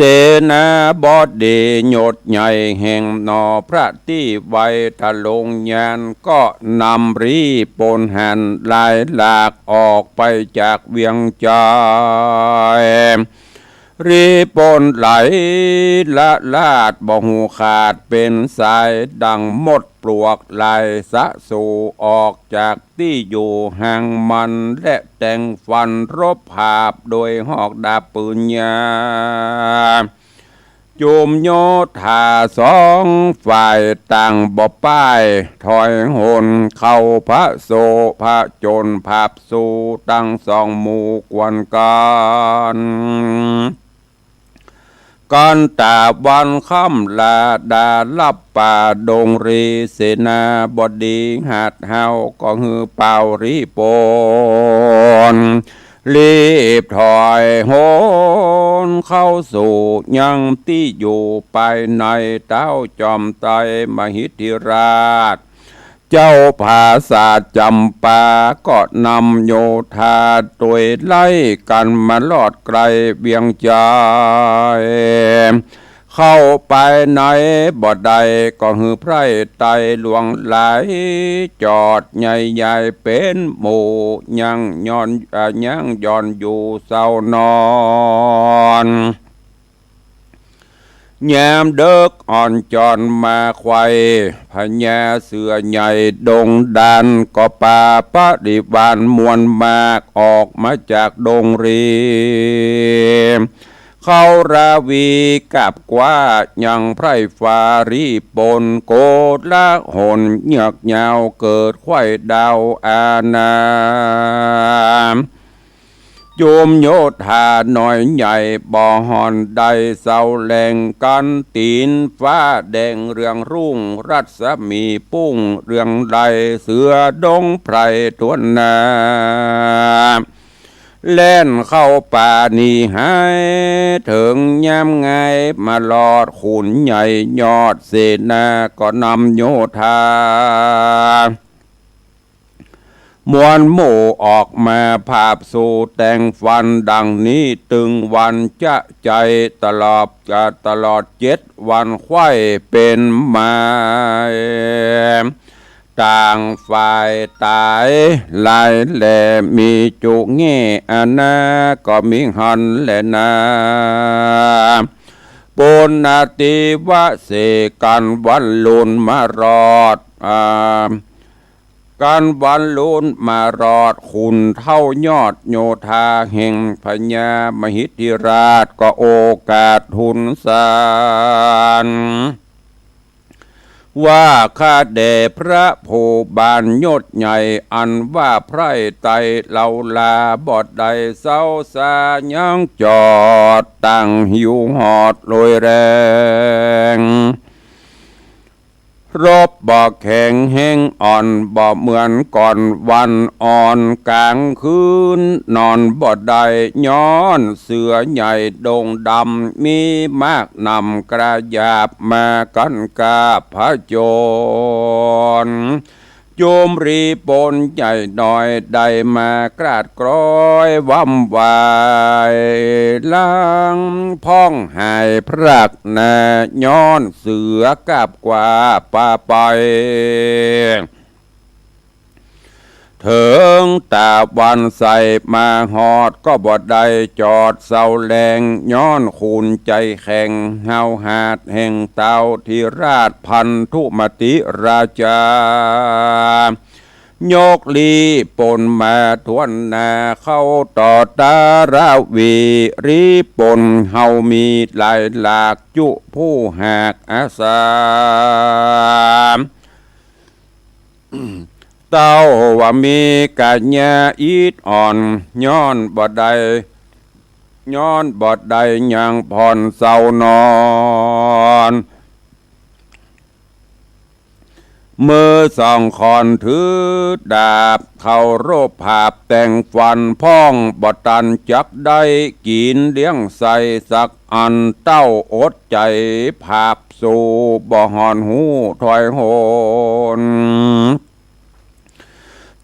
นาบดียศใหญ่แห่งหนอพระตี้ไว ทะลงยานก็นำรีบปนหัน หลายหลากออกไปจากเวียงใจ๋ เ รีปนไหลละลาดบ่ฮู้ขาดเป๋นสาย ดั่งมดปลวกไหลสะสู่ออกจากตี้อยู่หางมัน และแต่งฟันรบผาบโดยหอกดาบปืนยาว จุมโยธาสองฝ่ายต่างบ่ป้ายถอยหน เข้าผะโสผะจญผาบสู่ตังสองหมู่กวนกั๋น กั๋นต๋าวันค่ำลาดาลับป่าดงรี เสนาบดีหัดเฮาก็หื้อป่าวรีปน รีบถอยหนเข้าสู่ยังตี้อยู่ภายใน เต๊าจอมไตรมหิทธิราช เจ้าผาสาทจำปาก็นำโยธาตวยไล่กั๋นมาลอดไกลเวียงจันทน์ เข้าไปในบ่ได้ก็หื้อไพร่ไตรหลวงหลาย จอดใหญ่ๆเป๋นหมู่ ยังย่อน เอ่อ ยังย่อนอยู่เซานอน ยามเดิ็กอ่อนจอนมาไขว่ พญาเสือใหญ่ดงดานก็ปาปริวารมวลมากออกมาจากดงรี เข้าราวีกราบกว้ายังไพร่ฟ้ารีปน โกลาหลเยือกยาวเกิดไขว่ดาวอาณา จุมโยธาน้อยใหญ่บ่ห่อนได้เซาแหล่ง กั๋นตี๋นฟ้าแดงเรืองรุ่ง รัศมีปุ้งเรืองไล เสือดงไพร่ถ้วนหน้า แล่นเข้าป่าหนีหาย เถิงยามงายมาลอดขุนใหญ่ยอดเสนาก็นำโยธา มวลหมู่ออกมาผาบสู่แต่งฟันดังนี้ ตึงวันจะใจ๋ตลอด ตลอดเจ็ดวันไขว่เป๋นมา ต่างฝ่ายต๋ายหลายแล มีจุแง่อาณาก็มีหั้นแลนา ปุณณติวะเสกั๋นวันลุนมารอด อ่า กั๋นวันลุนมารอดขุนเฒ่ายอดโยธาแห่งพญามหิทธิราช ก็โอกาสทูลสาร ว่าข้าแด่พระผู้บานยศใหญ่ อันว่าไพร่ไตรเหล่าลาบ่ได้เซาซายังจอด ต่างหิวหอดโดยแรง รบบ่แข็งแฮงอ่อนบ่เหมือนก่อน วันอ่อนก๋างคืนนอนบ่ได้ ย้อนเสือใหญ่ดงดำ มีมากนำกระหยาบมากั๋นกราบผจญ จุมรีปนใหญ่น้อยได้มากราดกร้อยวำไหว้ หลังพ่องหายพรักหน้า ย้อนเสือกราบกว้าปาไป เถิงตะวันใสมาฮอดก็บ่ได้จอดเซาแลง ย้อนขุนใจ๋แข็งห้าวหาญแห่งเต้าธิราชพันธุมติราชา ยกรีปนมาถ้วนหน้าเข้าต่อตาราวี รีปนเฮามีหลายหลากจุผู้หากอาสา เต้าว่ามีกัญญาอิดอ่อน ย้อนบ่ได้ ย้อนบ่ได้ยังผ่อนเซานอน มือสองข้อนถือดาบ เคารพผาบแต่งฟัน พ่องบ่ตันจักได้กิ๋นเลี้ยงไส้สักอัน เต้าอดใจ๋ผาบสู่บ่ห่อนฮู้ถอยหน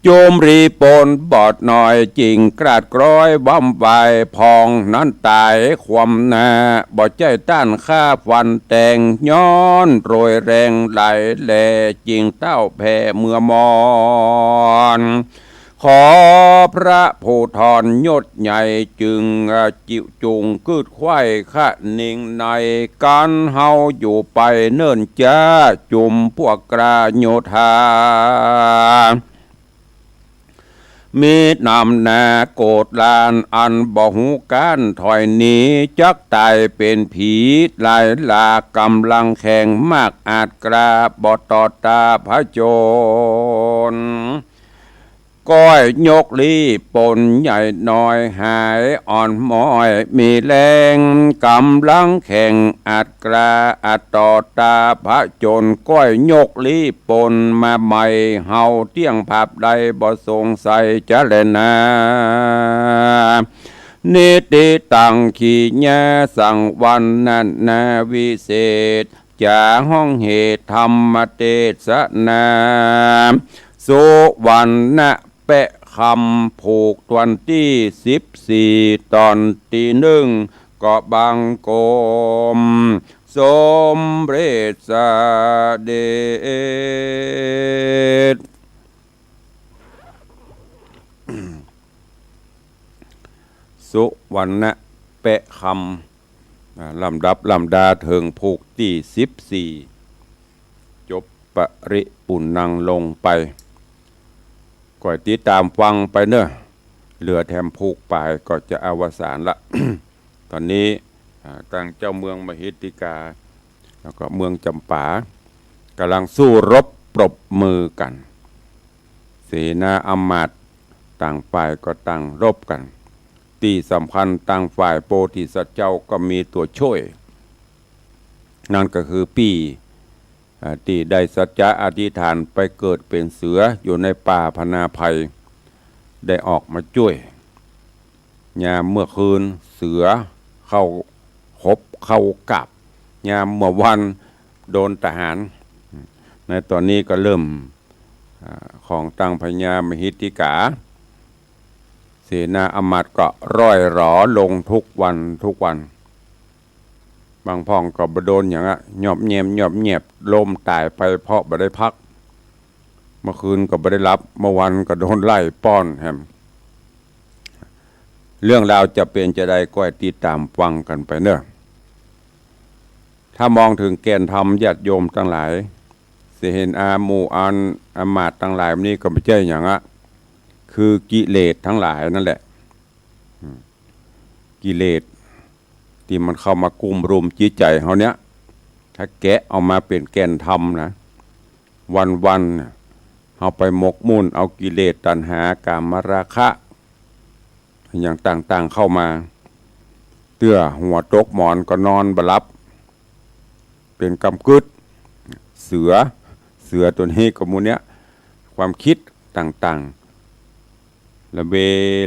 จุมรีปนบ่น้อยจิ่งกราดกร้อยวำไหว้ พ่องนั้นต๋ายคว่ำหน้า บ่ใจ้ต้านข้าฟันแตง ย้อนโรยแรงไหลแล จิ่งเต้าแผ่เมื่อมอน ขอ พระภูธรยศใหญ่ จึงจุงกึ๊ดไขว้คะเนงใน กั๋นเฮาอยู่ไปเนิ่นจ๊า จุมพวกกล้าโยธา มีนำหน้าโกฏหลาน อันบ่ฮู้ก๊านถอยหนี จักต๋ายเป๋นผี ลายหลากำลังแข็ง มากอาจกล้า บ่ต่อต้านผจญ ก้อยยกลี้ปนใหญ่น้อย หายอ่อนม้อยมีแฮง กำลังแข็งอาจกล้า อาจต่อต้านผจญ ก้อยยกลี้ปนมาใหม่ เฮาเตี้ยงผาบได้ บ่สงสัยจะแลนา นิติตัง ขีญาสังวรรณนาวิเศษ จ๋าห้องเหตุธรรมเตสนา สุวรรณแปะคำ ผูกวันตี้สิบสี่ ต๋อนตีหนึ่ง ก็บังคมสมเร็จเสด็จ สุวรรณแปะคำ อ่า ลำดับลำดาเถิงผูกตี้สิบสี่ จบปริปุณณังลงไป ก้อยติดต๋ามฟังไปเน่อ เหลือแถมผูกป๋ายก็จะอวสานละ ต๋อนนี้ อ่า ตางเจ้าเมืองมหิทธิกา แล้วก็เมืองจำปา ก่ำลังสู้รบปรบมือกั๋น เสนาอำมาตย์ต่างฝ่ายก็ต่างรบกั๋น ตี้สำคัญตางฝ่ายโพธิสัตว์เจ้าก็มีตั๋วจ้วย นั้นก็คือปี้ อ่า ตี้ได้สัจจะอธิษฐานไปเกิดเป๋นเสืออยู่ในป่าพนาไพร ได้ออกมาจ้วย ยามเมื่อคืนเสือเข้าขบเข้ากาบ ยามเมื่อวันโดนทหาร ในต๋อนนี้ก็เริ่ม อ่า ของตางพญามหิทธิกา เสนาอำมาตย์ก็ร่อยหรอลงทุกวันทุกวัน บางพ่องก็บ่โดนหยังอะ ยอบแยบยอบแยบ ล้มต๋ายไปเพราะบ่ได้พัก เมื่อคืนก็บ่ได้หลับ เมื่อวันก็โดนไล่ป้อนแหม เรื่องราวจะเป๋นจาใดก้อยติดต๋ามฟังกั๋นไปเน่อ ถ้ามองเถิงแก่นธรรมญาติโยมตังหลาย เสนาหมู่อันอำมาตย์ตังหลายนี้ก็บ่ใจ้หยังอะ คือกิเลสตังหลายนั่นแหละ อืม กิเลสตี้มันเข้ามากุ้มรุมจิตใจ๋เฮาเนี่ย ถ้าแกะออกมาเป๋นแก่นธรรมนะ วันๆ เนี่ย เฮาไปหมกมุ่นเอากิเลสตัณหากามราคะ อย่างต่างๆ เข้ามา เตื้อหัวตกหมอนก็นอนบ่หลับ เป๋นกำกึ๊ด เสือ เสือตั๋วนี้ก็หมู่เนี้ย ความกึ๊ดต่างๆ ละเว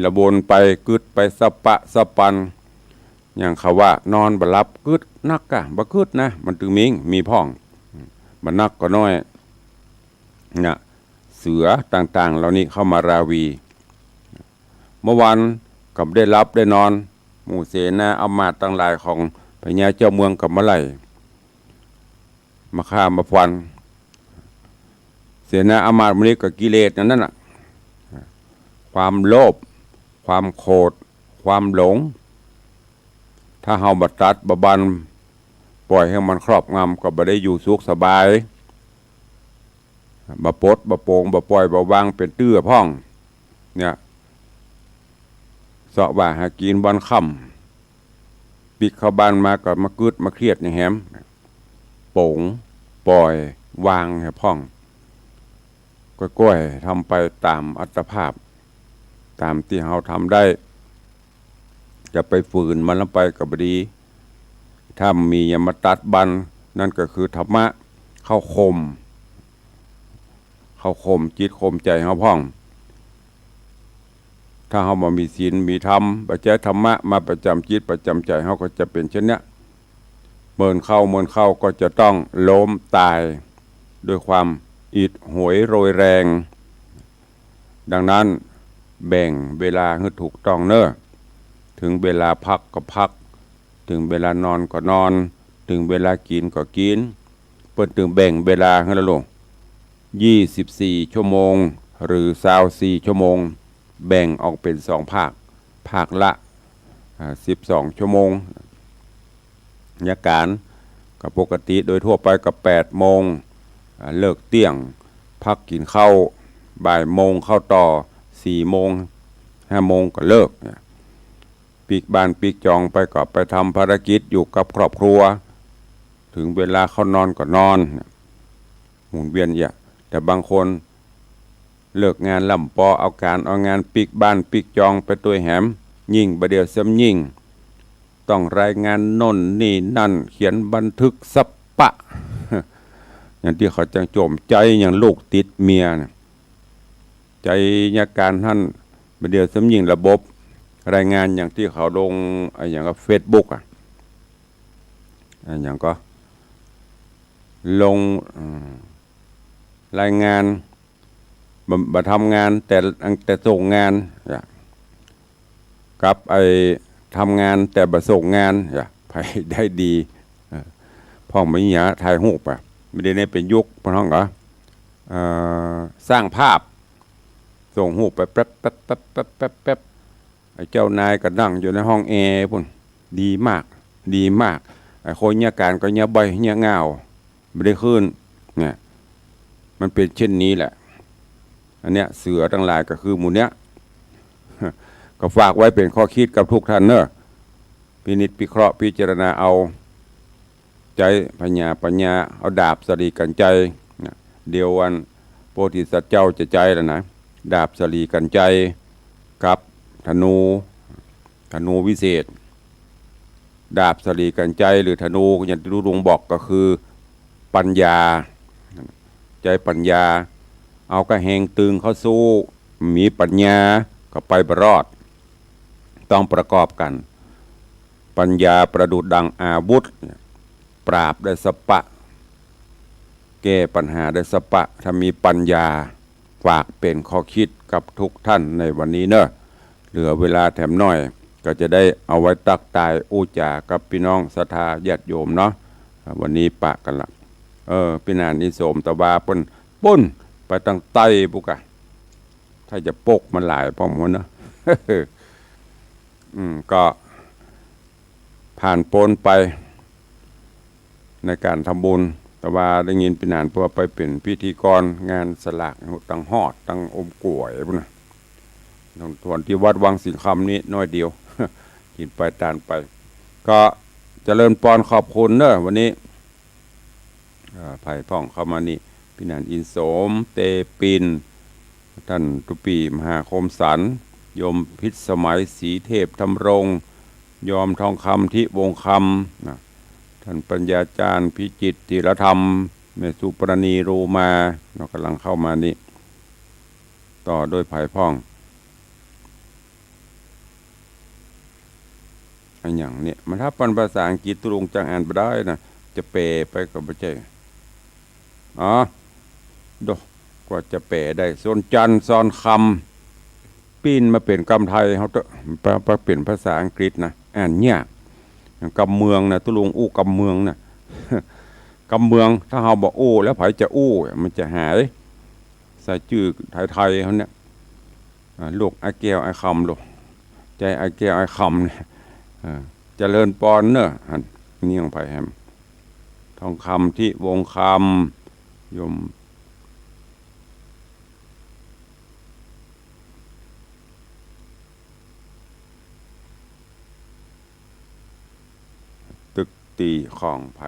ละวนไป กึ๊ดไปสะปะสะปัน อย่างเขาว่านอนบ่หลับ กึ๊ดนักกะ บ่กึ๊ดนะ มันตึงมี มีพ่อง บ่นักก็น้อย น่ะ เสือต่างๆ เหล่านี้เข้ามาราวี เมื่อวันก็บ่ได้หลับได้นอน หมู่เสนาอำมาตย์ตังหลายของพญาเจ้าเมืองก็มาไล่ มาฆ่ามาฟัน เสนาอำมาตย์หมู่นี้ก็กิเลสอันนั้นน่ะ ความโลภ ความโขด ความหลง ถ้าเฮาบ่ตัดบ่บัน ปล่อยหื้อมันครอบงำ ก็บ่ได้อยู่สุขสบาย บ่ปลดบ่โปร่ง บ่ปล่อยบ่วางเป๋นตื้อพ่อง เนี่ย เซาะว่าหากิ๋นวันค่ำ ปิ๊กเข้าบ้านมาก็มากึ๊ดมาเครียดอย่างแหม โปร่งปล่อยวางหื้อพ่อง ก้อยๆ ทำไปต๋ามอัตภาพ ต๋ามตี้เฮาทำได้ จะไปฝืนมันลงไปก็บ่ดี ถ้ามีหยังมาตัดบัน นั่นก็คือธรรมะเข้าข่ม เข้าข่มจิตข่มใจ๋เฮาพ่อง ถ้าเฮาบ่มีศีลมีธรรม บ่ใจ๊ธรรมะมาประจ๋ำจิตประจ๋ำใจ๋เฮาก็จะเป๋นเช่นเนี้ย เมินเข้าเมินเข้าก็จะต้องล้มต๋ายด้วยความอิดโหยโรยแรง ดังนั้นแบ่งเวลาหื้อถูกต้องเน่อ เถิงเวลาพักก็พัก เถิงเวลานอนก็นอน เถิงเวลากิ๋นก็กิ๋น เปิ้นตึงแบ่งเวลาหื้อละลูก ยี่สิบสี่ชั่วโมง หรือซาวสี่ชั่วโมง แบ่งออกเป๋นสองภาค ภาคละ อ่า สิบสองชั่วโมง ยะก๋านก็ปกติโดยทั่วไปก็แปดโมง อ่า เลิกเตี้ยง พักกิ๋นข้าว บ่ายโมงเข้าต่อ สี่โมง ห้าโมงก็เลิกเนี่ย ปิ๊กบ้านปิ๊กจองไปก็ไปทำภารกิจอยู่กับครอบครัว เถิงเวลาเขานอนก็นอน หมุนเวียนอย่าง แต่บางคนเลิกงานล่ำปอ เอาก๋านเอางานปิ๊กบ้านปิ๊กจองไปตวยแหม ยิ่งบ่าเดี่ยวซ้ำยิ่ง ต้องรายงานโน่นนี่นั่น เขียนบันทึกสะปะ อย่างตี้เขาจั่งโจ๋มใจ๋ อย่างลูกติดเมียน่ะ ใจ๋ยะก๋านหั้น บ่าเดี่ยวซ้ำยิ่งระบบรายงาน อย่างตี้เขาลง อะหยังก็เฟซบุ๊กอะ อะหยังก็ลง อืม รายงาน บ่ บ่ทำงานแต่ แต่ส่งงาน อะ กับไอ้ทำงานแต่บ่ส่งงาน อะ ใผได้ดี เออ พ่องบ่มีหยัง ถ่ายรูปอะ บ่าเดี่ยวนี้เป๋นยุค เปิ้นฮ้องก็ เอ่อ สร้างภาพ ส่งรูปไปแป๊บๆๆๆๆ ไอ้เจ้านายก็นั่งอยู่ในห้องแอร์ปู้น ดีมาก ดีมาก ไอ้คนเยียะก๋านก็เยียะบ่อย เยียะง่าว บ่ได้คืน เนี่ย มันเป๋นเช่นนี้แหละ อันเนี้ย เสือตังหลายก็คือหมู่เนี้ย ก็ฝากไว้เป๋นข้อคิดกับทุกท่านเนาะ พินิจพิเคราะห์พิจารณาเอา ใจ๊ผญาปัญญา เอาดาบสะหลีกัณฑ์ไชย นะ เดี๋ยวอันโพธิสัตว์เจ้าจะใจ๊แล้วนะ ดาบสะหลีกัณฑ์ไชยกับธนู ธนูวิเศษ ดาบสะหลีกัณฑ์ไชยหรือธนู อย่างตี้ตุ๊ลุงบอกก็คือปัญญา ใจ๊ปัญญา เอาก๋ะแฮงตึงเข้าสู้ มีปัญญาก็ไปบ่รอด ต้องประกอบกั๋น ปัญญาประดุจดังอาวุธ ปราบได้สะปะ แก้ปัญหาได้สะปะ ถ้ามีปัญญา ฝากเป๋นข้อคิดกับทุกท่านในวันนี้เนาะ เหลือเวลาแถมหน้อย ก็จะได้เอาไว้ตั๊กตายอู้จ๋ากับปี้น้องศรัทธาญาติโยมเนาะ วันนี้ปะกั๋นละ เออ ปี้หนานอินโสมตะวาปู้น ปู้น ไปตังใต้ปู้นกะ ถ้าจะปกมาหลายพ่องหั้นเนาะ อืม ก็ผ่านป๊นไปในก๋านทำบุญ แต่ว่าได้ยินปี้หนานว่าไปเป๋นพิธีกรงานสลากตังฮอดตังอมก๋วยปู้นนะ ตรงส่วนตี้วัดวังสิงห์คำนี้น้อยเดียว กิ๋นไปตานไป ก็เจริญปอนขอบคุณเนาะ วันนี้ อ่า ใผพ่องเข้ามานี่ ปี้หนานอินโสม เตปิน ต้านตุ๊ปี้มหาคมสันต์ โยมพิสมัย ศรีเทพธำรง โยมทองคำ ทิวงศ์คำ นะ ต้านปัญญาจารย์ พิจิตร ธีรธรรม แม่สุปราณี โรมา เนาะ ก่ำลังเข้ามานี่ ต่อโดยใผพ่อง อะหยังเนี่ย มันถ้าเป๋นภาษาอังกฤษตุ๊ลุงจั่งอ่านบ่ได้นะ จะแปลไปก็บ่ใจ้ อ๋อ โด กว่าจะแปลได้ สนจันทร์ ซอนคำ ปิ้นมาเป๋นกำไทยเฮาเต๊อะ ปะ ปะเป๋นภาษาอังกฤษนะ อ่านยาก อย่างกำเมืองนะ ตุ๊ลุงอู้กำเมืองนะ กำเมือง ถ้าเฮาบ่อู้แล้วใผจะอู้ มันจะหาย ใส่จื้อไทยๆ เฮาเนี่ย อ่า ลูกอ้ายแก้วอ้ายคำ ลูก ใจ้อ้ายแก้วอ้ายคำเนี่ย อ่า เจริญปอนเนาะ อันนี้ของใผแหม ทองคำ ทิวงศ์คำ โยม ตึกตี้ของใผ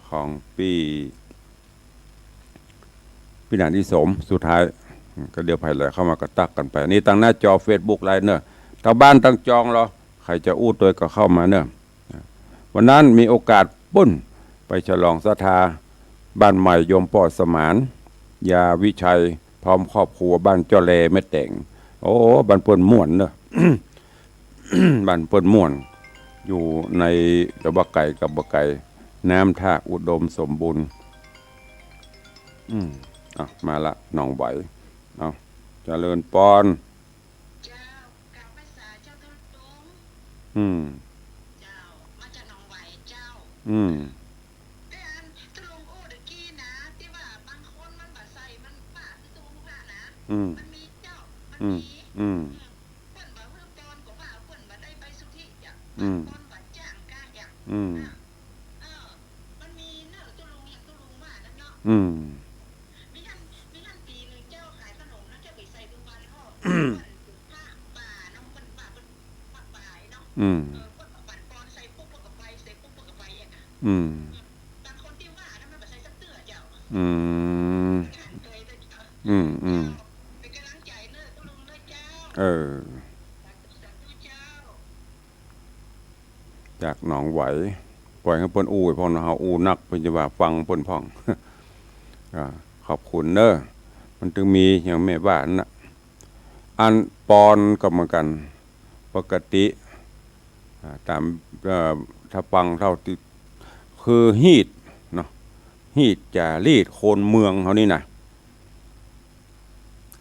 ของปี้ ปี้หนานอินโสม สุดท้าย ก็เดี๋ยวใผไหลเข้ามาก็ตั๊กกั๋นไป นี่ตังหน้าจอเฟซบุ๊กไลฟ์เนาะ ตังบ้านตังจองลอ ใผจะอู้ตวยก็เข้ามาเนาะ วันนั้นมีโอกาสปู้น ไปฉลองศรัทธา บ้านใหม่โยมป้อสมาน ยาวิชัย พร้อมครอบครัว บ้านเจ้าแลแม่แต๋ง โอ้ บ้านเปิ้นม่วนเนาะ บ้านเปิ้นม่วน อยู่ใน แต่บ่ไก๋กับบ่ไก๋ น้ำทากอุดมสมบูรณ์ อืม อ่ะ มาละ หนองไหว เอา เจริญปอน เจ้า กราบไหว้สาเจ้าตุ๊ลุง อืม เจ้า มาจากหนองไหวเจ้า อืม แต่อันตุ๊ลุงอู้ตะกี้นะ ตี้ว่าบางคนมันบ่ใส่ มันปะตุ๊ลุงว่านะ อืม มันมีเจ้า มัน อืม มี อืม เปิ้นบ่หื้อปอนก็ว่าเปิ้นบ่ได้ใบสุทธิจ้ะ อืม ปอนบ่จ้างกาอย่าง อืม อ่ะ เออ มันมีเนอะ ตุ๊ลุงอย่างตุ๊ลุงว่านั้นเนาะ อืม มีหั้น มีหั้นปี๋นึ่งเจ้าขายขนมนะ เจ้าไปใส่บุญบานพ่อ อืม เปิ้นปลูกผ้าป่าเนาะ เปิ้นป่า เปิ้นป่าป่ายเนาะ อืม เออ เปิ้นก็ปั่นปอนใส่ปุ๊บ เปิ้นก็ไป ใส่ปุ๊บ เปิ้นก็ไปอย่างนั้น อืม บางคนตี้ว่านะ มันบ่ใส่สักเตื้อเจ้า อืม อืม อืม เจ้า เป๋นก๋ำลังใจ๋เนอะ ตุ๊ลุงเนอะเจ้า เออ สาธุ สาธุเจ้า จากหนองไหว ป่อยหื้อเปิ้นอู้พ่องเนาะ เฮาอู้นัก เปิ้นจะว่าฟังเปิ้นพ่อง อ่า ขอบคุณเนอะ มันตึงมีอย่างแม่ว่านั่นน่ะ อันปอนก็เหมือนกั๋น ปกติ อ่า ต๋าม เอ่อ ถ้าฟังเต้าตี้ คือฮีตเนาะ ฮีตจ๋ารีตคนเมืองเฮานี่นะ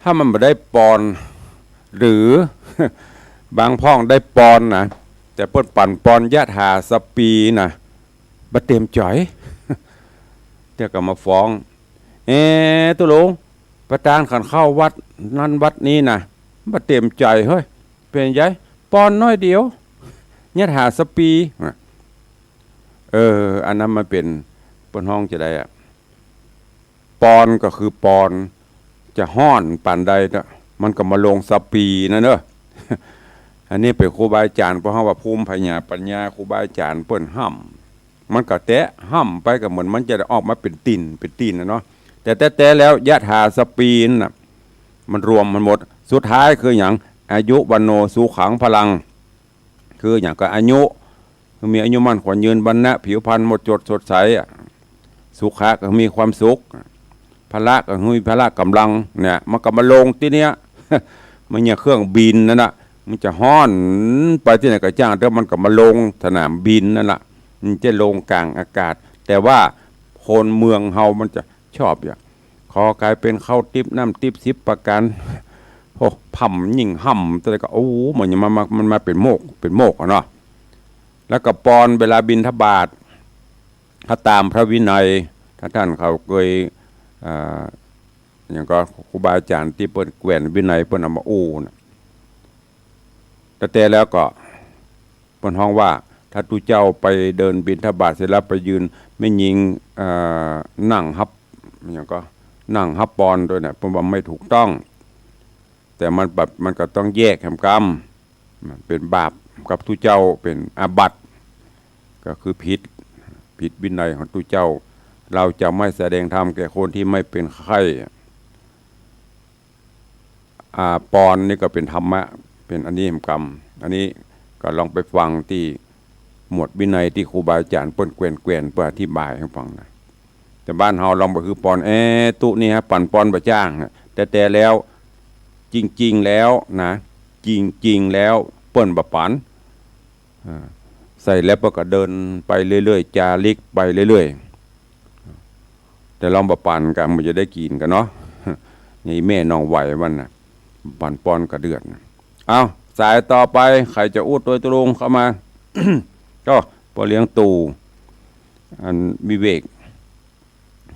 ถ้ามันบ่ได้ปอน หรือ บางพ่องได้ปอนนะ แต่เปิ้นปั่นปอนยะถาสะปีนะ บ่เตรียมจ๋อย เดี๋ยวก็มาฟ้อง เอ๊ะ ตุ๊ลุง ประตานขันเข้าวัดนั้นวัดนี้นะ บ่เตรียมจ๋อยเฮ้ย เป๋นใหญ่ ปอนน้อยเดียว ยะถาสะปี เออ อันนั้นมันเป๋น เปิ้นฮ้องจาใดอะ ปอนก็คือปอน จะฮ้อนปานใดเนาะ มันก็บ่ลงสะปีนั่นเนาะ อันนี้เป๋นครูบาอาจ๋ารย์ เพราะเฮาว่าภูมิปัญญา ปัญญาครูบาอาจ๋ารย์เปิ้นห้ำ มันก็แต๊ห้ำไปก็เหมือนมันจะได้ออกมาเป๋นตี๋น เป๋นตี๋นน่ะเนาะ แต่แต๊ๆ แล้วยะถาสะปีนั่นน่ะ มันรวมมันหมด สุดท้ายคือหยัง อายุ วัณโณ สุขัง พลัง คือหยังก็อายุ คือมีอายุมั่นขวัญยืน วรรณะผิวพรรณหมดจดสดใสอะ สุขะก็มีความสุข พละก็มีพละก๋ำลัง เนี่ย มันก็มาลงตี้เนี้ย มันอย่างเครื่องบินนั่นน่ะ มันจะฮ้อนไปตี้ไหนก็จ้าง แต่มันก็มาลงสนามบินนั่นน่ะ มันจะลงก๋างอากาศ แต่ว่าคนเมืองเฮามันจะชอบอย่าง ขอก๋ายเป๋นข้าวติ๊บน้ำติ๊บสิบประก๋าน โอ้ พ่ำยิ่งห้ำ แต่ก็ โอ้ มันยังมา มา มันมาเป๋นโมก เป๋นโมกอะเนาะ แล้วก็ปอนเวลาบิณฑบาต ถ้าต๋ามพระวินัย ถ้าต้านเขาเกย อ่า อย่างก็ครูบาอาจ๋ารย์ตี้เปิ้นแกว่นวินัยเปิ้นเอามาอู้น่ะ แต่ แต่แล้วก็ เปิ้นฮ้องว่า ถ้าตุ๊เจ้าไปเดินบิณฑบาตเสร็จแล้วไปยืน แม่ญิง เอ่อ นั่งฮับ อย่างก็ นั่งฮับปอนตวยน่ะ เปิ้นว่าไม่ถูกต้อง แต่มันแบบ มันก็ต้องแยกแหมกำ เป๋นบาปกับตุ๊เจ้า เป๋นอาบัติ ก็คือผิด ผิดวินัยของตุ๊เจ้า เราจะไม่แสดงธรรมแก่คนที่ไม่เป็นไข้ อ่า ปอนนี่ก็เป๋นธรรมะ เป๋นอันนี้แหมกำ อันนี้ก็ลองไปฟังตี้หมวดวินัยตี้ครูบาอาจ๋ารย์เปิ้นแกว่นๆ เปิ้นอธิบายหื้อฟังนะ แต่บ้านเฮาลองบ่หื้อปอน เอ๊ะ ตุ๊นี่ฮะ ปั่นปอนบ่จ้างอะ แต่ แต่แล้ว จริงๆ แล้วนะ จริงๆ แล้วเปิ้นบ่ปั่น อ่า ใส่แล้วเปิ้นก็เดินไปเรื่อยๆ จาริกไปเรื่อยๆ แต่ลองบ่ปั่นก็มันจะได้กิ๋นกั๋นเนาะ นี่แม่น้องไหวมันน่ะ ปั่นปอนก็เดือด เอ้า สายต่อไป ใผจะอู้ตวยตุ๊ลุงเข้ามา ก็ป้อเลี้ยงตู่ อันวิเวก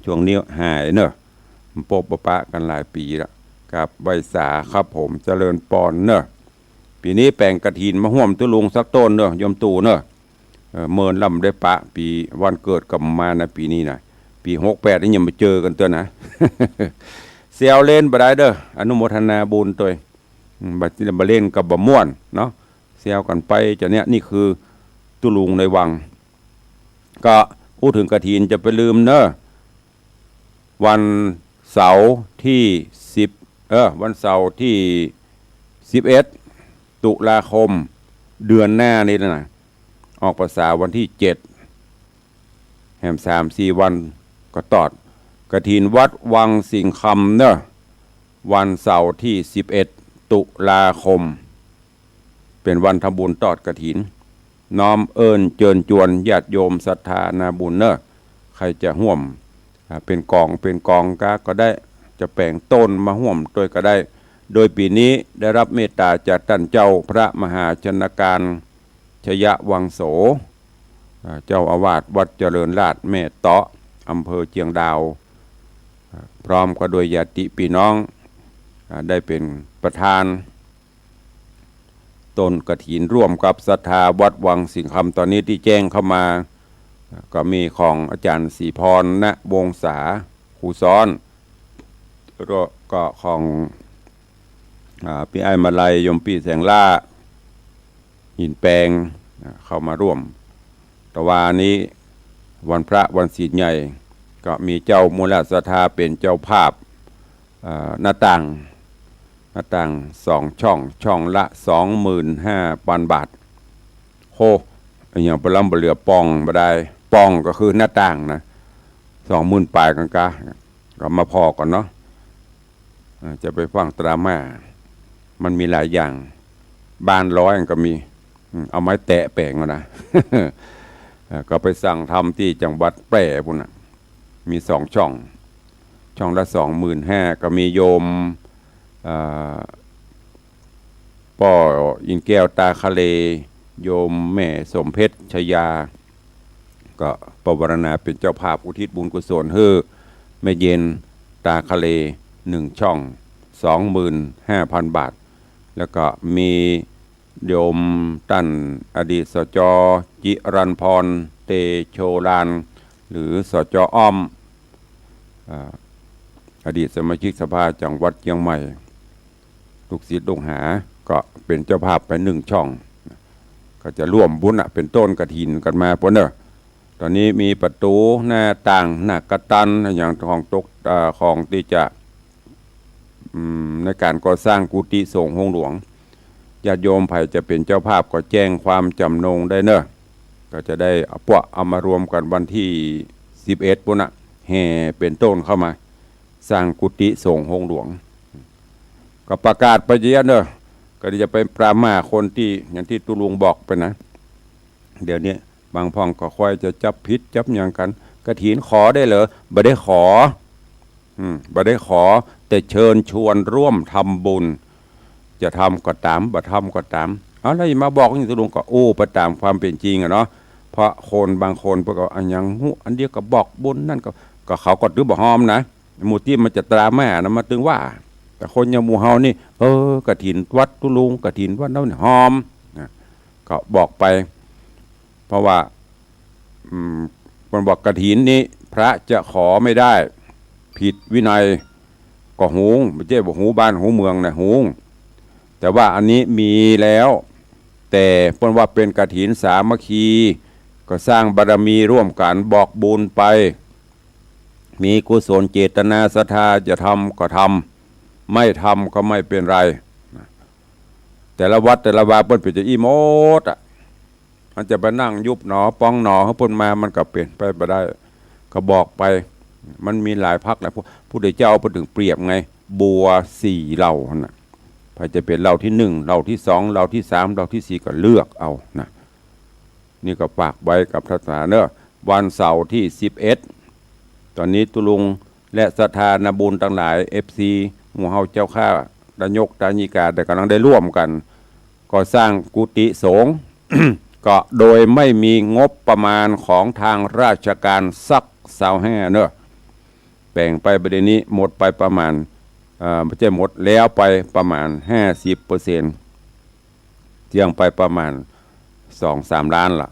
ช่วงนี้หายเนอะ บ่ปะกั๋นหลายปี๋ละ กราบไหว้สาครับผม เจริญปอนเนอะ ปี๋นี้แป๋งกฐินมาฮ่วมตุ๊ลุงสักต้นเนอะ โยมตู่เนอะ เออ เมินลำได้ปะ ปี๋วันเกิดก็มานะ ปี๋นี้นะ ปี๋หกแปดนี่ยังบ่เจอกั๋นเตื้อนะ แซวเล่นบ่ได้เด้อ อนุโมทนาบุญตวย อืม บ่ บ่เล่นก็บ่ม่วนเนาะ แซวกั๋นไป จะเนี่ย นี่คือตุ๊ลุงในวัง ก็อู้เถิงกฐินจะไปลืมเนอะ วันเสาร์ตี้สิบ เออ วันเสาร์ตี้สิบเอ็ด ตุลาคม เดือนหน้านี่แหละนะ ออกพรรษาวันตี้เจ็ด แหมสามสี่วันก็ตอด กฐินวัดวังสิงห์คำเนอะ วันเสาร์ตี้สิบเอ็ด ตุลาคม เป๋นวันทำบุญตอดกฐิน น้อมเอิ้นเจิญจวนญาติโยมศรัทธานาบุญเนอะ ใผจะฮ่วม อ่า เป๋นก๋อง เป๋นก๋องก๊าก็ได้ จะแป๋งตนมาฮ่วมตวยก็ได้ โดยปี๋นี้ได้รับเมตต๋าจากต้านเจ้าพระมหาชนกาญจน์ ชยวังโส อ่า เจ้าอาวาสวัดเจริญราษฎร์แม่เตาะ อำเภอเจียงดาว อ่า พร้อมก็โดยญาติปี้น้อง อ่า ได้เป๋นประธาน ต้นกฐินร่วมกับศรัทธาวัดวังสิงห์คำ ต๋อนนี้ตี้แจ้งเข้ามา ก็มีของอาจ๋ารย์ศรีพร ณ วงศา ครูซ้อน แล้วก็ของ อ่า ปี้อ้ายมาลัย โยมปี้แสงล่า หินแปง อ่า เข้ามาร่วม ตะวานี้วันพระวันศีลใหญ่ ก็มีเจ้ามูลศรัทธาเป๋นเจ้าภาพ อ่า หน้าต่าง หน้าต่างสองช่อง ช่องละสองหมื่นห้าปันบาท โห อะหยังบ่ล้ำบ่เหลือป่องบ่ดาย ป่องก็คือหน้าต่างนะ สองหมื่นป๋ายกั๋นกา ก็มาผ่อก่อนเนาะ อ่า จะไปฟังตราม่า มันมีหลายอย่าง บ้านร้อยมันก็มี อืม เอาไม้แตะแป๋งเอานะ เอ่อ ก็ไปสั่งทำตี้จังหวัดแพร่ปู้นน่ะ มีสองช่อง ช่องละสองหมื่นห้า ก็มีโยม เอ่อ ป้ออินแก้วตาคะเล โยมแม่สมเพชรชยา ก็ปวารณาเป๋นเจ้าภาพอุทิศบุญกุศลหื้อแม่เย็นตาคะเลหนึ่งช่อง สองหมื่นห้าปันบาท แล้วก็มีโยมต้านอดีต สจ จิรันพร เตโชลาน หรือ สจ อ้อม อ่า อดีตสมาชิกสภาจังหวัดเจียงใหม่ ลูกศิษย์ลูกหา ก็เป๋นเจ้าภาพไปหนึ่งช่อง ก็จะร่วมบุญน่ะ เป๋นต้นกฐินกั๋นมาปู้นเนาะ ต๋อนนี้มีประตู๋ หน้าต่าง หน้ากตัน อะหยังของตก เอ่อ ของตี้จะ อืม ในก๋านก่อสร้างกุฏิสงฆ์โฮงหลวง ญาติโยมใผจะเป๋นเจ้าภาพก็แจ้งความจ๋ำนงได้เนาะ ก็จะได้เอาปวกเอามารวมกั๋นวันตี้สิบเอ็ดปู้นน่ะ แห่เป๋นต้นเข้ามา สร้างกุฏิสงฆ์โฮงหลวง ก็ประกาศไปเยอะเนาะ ก็จะไปปรามาสคนตี้ อย่างตี้ตุ๊ลุงบอกไปนะ เดี๋ยวนี้บางพ่องก็ค่อยจะจับผิดจับหยังกั๋น กฐินขอได้เหรอ บ่ได้ขอ อืม บ่ได้ขอ แต่เชิญชวนร่วมทำบุญ จะทำก็ต๋าม บ่ทำก็ต๋าม เอา แล้วจะมาบอกอย่างตุ๊ลุง ก็อู้ไปต๋ามความเป๋นจริงอะเนาะ เพราะคนบางคนเปิ้นก็ อะหยังฮู้ อันเดียวก็บอกบุญนั่นก็ ก็เขาก็ตึงบ่ฮอมนะ หมู่ตี้มันจะตราม่านะ มันตึงว่า แต่คนอย่างหมู่เฮานี่ เออ กฐินวัดตุ๊ลุง กฐินวัดเฮานี่ฮอมนะ ก็บอกไป เพราะว่า อืม มันบอกกฐินนี้พระจะขอไม่ได้ ผิดวินัย ก็ฮู้ บ่ใจ้บ่ฮู้บ้านฮู้เมืองนะ ฮู้ แต่ว่าอันนี้มีแล้ว แต่เปิ้นว่าเป๋นกฐินสามัคคี ก็สร้างบารมีร่วมกั๋น บอกบุญไป มีกุศลเจตนาศรัทธา จะทำก็ทำ ไม่ทำก็ไม่เป๋นไร แต่ละวัดแต่ละวาเปิ้นเป๋นจะอี้หมดอะ มันจะไปนั่งยุบหนอปองหนอหื้อเปิ้นมา มันก็เป๋นไปบ่ได้ ก็บอกไป มันมีหลายพรรคหลายพวก พุทธเจ้าเปิ้นถึงเปรียบไง บัวสี่เหล่าหั้นน่ะ ใผจะเป๋นเหล่าตี้หนึ่ง เหล่าตี้สอง เหล่าตี้สาม เหล่าตี้สี่ ก็เลือกเอานะ นี่ก็ฝากไว้กับศรัทธาเนาะ วันเสาร์ตี้สิบเอ็ด ต๋อนนี้ตุ๊ลุงและศรัทธานาบุญตังหลาย เอฟซี หมู่เฮาเจ้าข้า ตายกตายิกา ได้ก๋ำลังได้ร่วมกั๋น ก่อสร้างกุฏิสงฆ์ ก็โดยไม่มีงบประมาณของทางราชการสักซาวแฮ่เนาะ แป๋งไปบ่าเดี่ยวนี้หมดไปประมาณ เอ่อ บ่ใจ้หมด แล้วไปประมาณห้าสิบเปอร์เซ็นต์ เตี้ยงไปประมาณสองสามล้านละ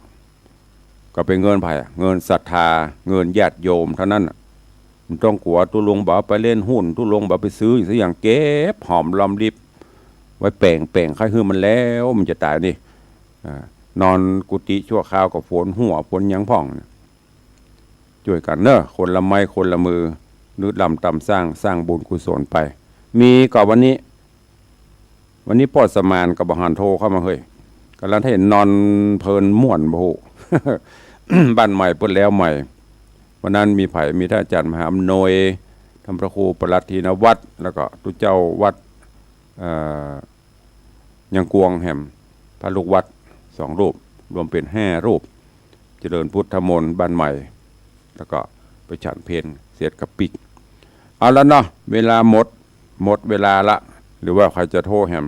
ก็เป๋นเงินใผอะ เงินศรัทธา เงินญาติโยมเต้านั้นน่ะ บ่ต้องกั๋ว ตุ๊ลุงบ่ไปเล่นหุ้น ตุ๊ลุงบ่ไปซื้อสักอย่าง เก็บหอมรอมริบไว้แป๋ง แป๋งใค่หื้อมันแล้ว มันจะต๋ายนี่ อ่า นอนกุฏิชั่วคราวก็ฝนหัวฝนหยังพ่องเนี่ย จ้วยกั๋นเนาะ คนละไม้คนละมือ รื้อล้ำตำสร้าง สร้างบุญกุศลไป มีก่อวันนี้ วันนี้ป้อสมานก็บ่หันโทรเข้ามาเฮ้ย ก๋ำลังเห็นนอนเพลินม่วนบ่ฮู้ บ้านใหม่เปิ้นแล้วใหม่ วันนั้นมีใผ มีต้านอาจ๋ารย์มหาอำนวย ต้านพระครูปลัดทินวัตร แล้วก็ตุ๊เจ้าวัด เอ่อ ยังกวงแหม พระลูกวัดสองรูป รวมเป๋นห้ารูป เจริญพุทธมนต์บ้านใหม่ แล้วก็ไปฉันเพลเสร็จก็ปิ๊ก เอาละเนาะ เวลาหมด หมดเวลาละ หรือว่าใผจะโทรแหม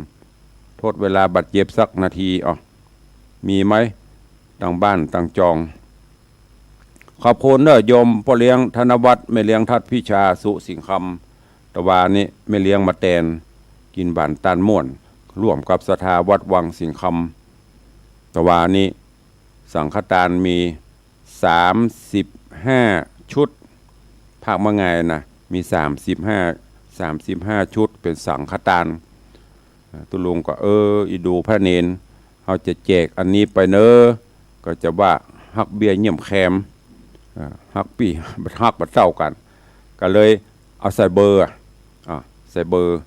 ทดเวลาบาดเจ็บสักนาที อ้อ มีไหม ตางบ้านตางจอง ขอบคุณเนาะ โยมป้อเลี้ยงธนวัฒน์ แม่เลี้ยงทัดพิชา สุสิงห์คำ ตะวานี้แม่เลี้ยงมาแตน กิ๋นหวานต้านม่วน ร่วมกับศรัทธาวัดวังสิงห์คำ ตะวานี้สังฆทานมีสามสิบห้าชุด ภาคเมื่อไงนะ มีสามสิบห้า สามสิบห้าชุดเป๋นสังฆทาน อ่า ตุ๊ลุงก็ เออ อีดูพระเณร เฮาจะแจกอันนี้ไปเนอะ ก็จะว่าหักเบี้ยเยี่ยมแคม อ่า หักปี้ หักบ่เต้ากั๋น ก็เลยเอาใส่เบอร์ อ่ะ อ่า ใส่เบอร์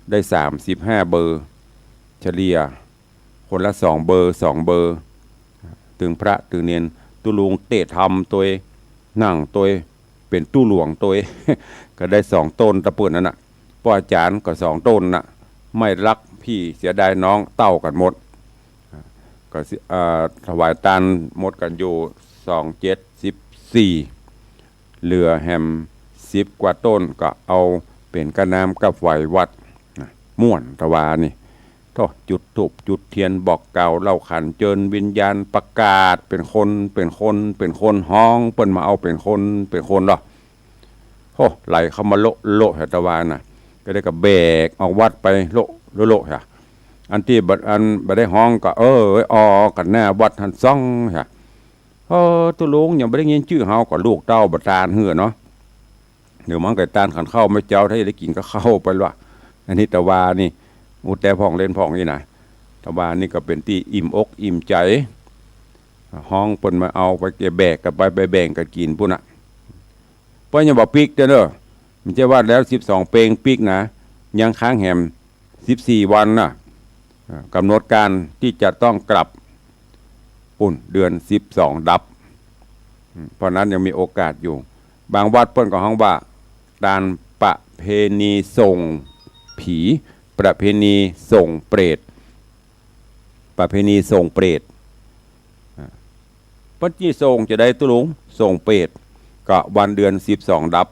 ได้สามสิบห้าเบอร์ เฉลี่ยคนละสองเบอร์ สองเบอร์ ตึงพระตึงเณร ตุ๊ลุงเต๊ะธรรมตวย นั่งตวย เป๋นตุ๊หลวงตวย ก็ได้สองต้นตะเปิ้นนั่นน่ะ ป้ออาจ๋ารย์ก็สองต้นน่ะ ไม่รักพี่เสียดายน้อง เต้ากั๋นหมด ก็สิ เอ่อ ถวายตานหมดกั๋นอยู่สองเจ็ดสิบสี่ เหลือแหมสิบกว่าต้น ก็เอาเป๋นก้าน้ำกับไหว้วัดนะ ม่วนตะวานี่ โธ่ จุดธูปจุดเตียนบอกกล่าวเล่าขันเจิญวิญญาณ ประกาศเป๋นคน เป๋นคน เป๋นคน ฮ้องเปิ้นมาเอาเป๋นคน เป๋นคนลอ โธ่ ไหลเข้ามาโละโละแหะตะวาน่ะ ก็ได้ก็แบกออกวัดไปโละโละโละแหะ อันตี้บ่ อันบ่ได้ฮ้องก็ เออ ออกั๋นหน้าวัดหั้นซ่องแหะ เออ ตุ๊ลุงยังบ่ได้ยินจื้อเฮา ก็ลูกเต้าบ่ตานหื้อเนาะ เดี๋ยวมันก็ตานขันข้าวแม่เจ้า ถ้าจะได้กิ๋นก็เข้าไปละ อันนี้ตะวานี่ อู้แต่พ่องเล่นพ่องนี่นะ ตะวานี่ก็เป๋นตี้อิ่มอกอิ่มใจ๋ ฮ้องเปิ้นมาเอาไป แบกกั๋นไป ไปแบ่งกั๋นกิ๋นปู้นน่ะ เปิ้นยังบ่ปิ๊กเด้อเนาะ บ่ใจ้ว่าแล้วสิบสองเปงปิ๊กนะ ยังค้างแหมสิบสี่วันน่ะ อ่า กำหนดการที่จะต้องกลับ ปู้น เดือนสิบสองดับ อืม เพราะนั้นยังมีโอกาสอยู่ บางวัดเปิ้นก็ฮ้องว่า ตานประเพณีส่งผี ประเพณีส่งเปรต ประเพณีส่งเปรต อ่า เปิ้นจะส่งจะใดตุ๊ลุง ส่งเปรต ก็วันเดือนสิบสองดับ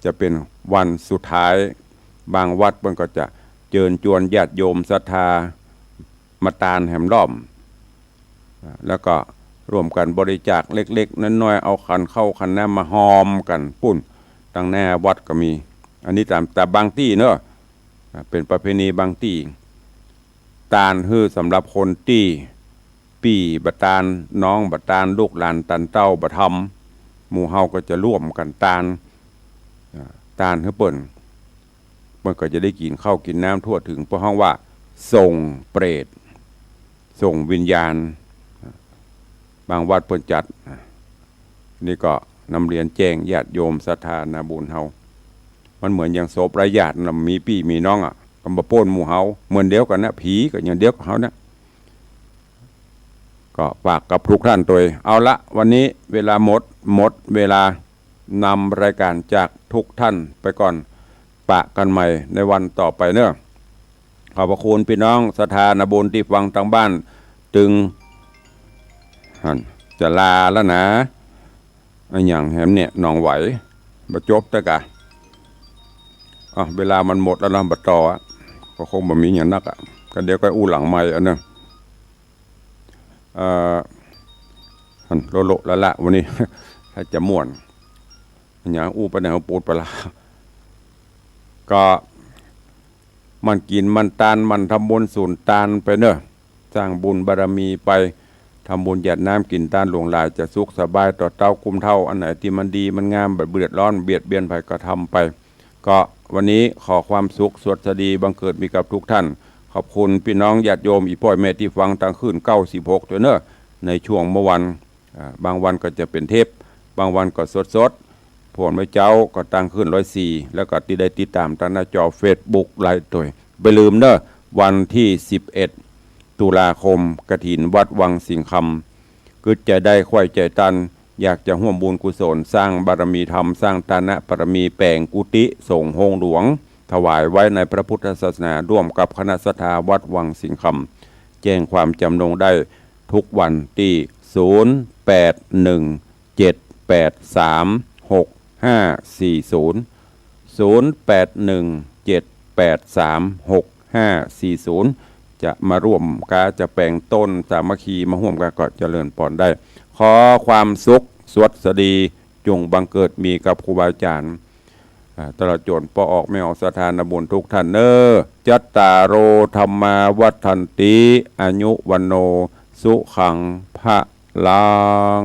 จะเป๋นวันสุดท้าย บางวัดเปิ้นก็จะเจิญจวนญาติโยมศรัทธามาตานแหมรอบ อ่า แล้วก็ร่วมกั๋นบริจาคเล็กๆ น้อยๆ เอาขันข้าวขันน้ำมาฮอมกั๋นปู้น ตังหน้าวัดก็มี อันนี้ตาม ตามบางตี้เนาะ อ่า เป๋นประเพณีบางตี้ ตานหื้อสำหรับคนตี้ปี้บ่ตาน น้องบ่ตาน ลูกหลานตานเต้าบ่ทำ หมู่เฮาก็จะร่วมกั๋นตาน อ่า ตานหื้อเปิ้น เปิ้นก็จะได้กิ๋นข้าวกิ๋นน้ำทั่วเถิง เปิ้นฮ้องว่าส่งเปรต ส่งวิญญาณ บางวัดเปิ้นจัด นี่ก็นำเรียนแจ้งญาติโยมศรัทธานาบุญเฮา มันเหมือนอย่างศพไร้ญาติน่ะ มีปี้มีน้องอะ ก็มาป้นหมู่เฮา เหมือนเดียวกั๋นนะ ผีก็อย่างเดียวกับเฮานะ ก็ฝากกับทุกท่านตวย เอาละ วันนี้เวลาหมด หมดเวลานำรายการจากทุกท่านไปก่อน ปะกั๋นใหม่ในวันต่อไปเนาะ ขอบพระคุณปี้น้องศรัทธานาบุญตี้ฟังตางบ้าน ตึง หั้น จะลาแล้วนะ อะหยังแหมเนี่ย หนองไหว บ่จบแต่กะ อ่ะ เวลามันหมดแล้วนะ บ่ต่ออะ ก็คงบ่มีหยังนักอะ ก็เดี๋ยวก็อู้หลังไมค์อันเนาะ เอ่อ หั้น โละๆ ละๆ วันนี้ ถ้าจะม่วน อะหยังอู้ไปไหนก็ปูดไปละ ก็หมั่นกิ๋นหมั่นตาน หมั่นทำบุญสุนตานไปเนาะ สร้างบุญบารมีไป ทำบุญหยาดน้ำกิ๋นตานหลวงหลาย จะสุขสบายต่อเต้ากุมเฒ่า อันไหนตี้มันดีมันงาม บ่เดือดร้อนเบียดเบียนใผก็ทำไป ก็วันนี้ขอความสุขสวัสดีบังเกิดมีกับทุกท่าน ขอบคุณปี้น้องญาติโยมอี่ป้ออี่แม่ตี้ฟังตางคลื่นเก้าสิบหกตวยเนาะ ในช่วงเมื่อวัน อ่า บางวันก็จะเป๋นเทป บางวันก็สดๆ ผ่อนไว้เจ๊าก็ตางคลื่นร้อยสี่ แล้วก็ตี้ได้ติดต๋ามตางหน้าจอเฟซบุ๊กไลฟ์ตวย บ่าลืมเนาะ วันตี้สิบเอ็ดตุลาคม กฐินวัดวังสิงห์คำ กึ๊ดใจ๋ได้ใค่ใจ๋ตัน อยากจะฮ่วมบุญกุศล สร้างบารมีธรรม สร้างตานะบารมี แป๋งกุฏิสงฆ์โฮงหลวง ถวายไว้ในพระพุทธศาสนา ร่วมกับคณะศรัทธาวัดวังสิงห์คำ แจ้งความจำนงได้ทุกวันตี้ ศูนย์แปดหนึ่งเจ็ดแปดสามหกห้าสี่ศูนย์ ศูนย์แปดหนึ่งเจ็ดแปดสามหกห้าสี่ศูนย์ จะมาร่วมกา จะแป๋งต้นสามัคคีมาฮ่วมกั๋นก็เจริญพรได้ ขอความสุขสวัสดี จงบังเกิดมีกับครูบาอาจ๋ารย์ อ่า ตลอดจ๋นป้อออกแม่ออกสถานบุญกู้ต้านเน่อ จัตตาโร ธัมมา วัฑฒันติ อายุ วัณโณ สุขัง พะลัง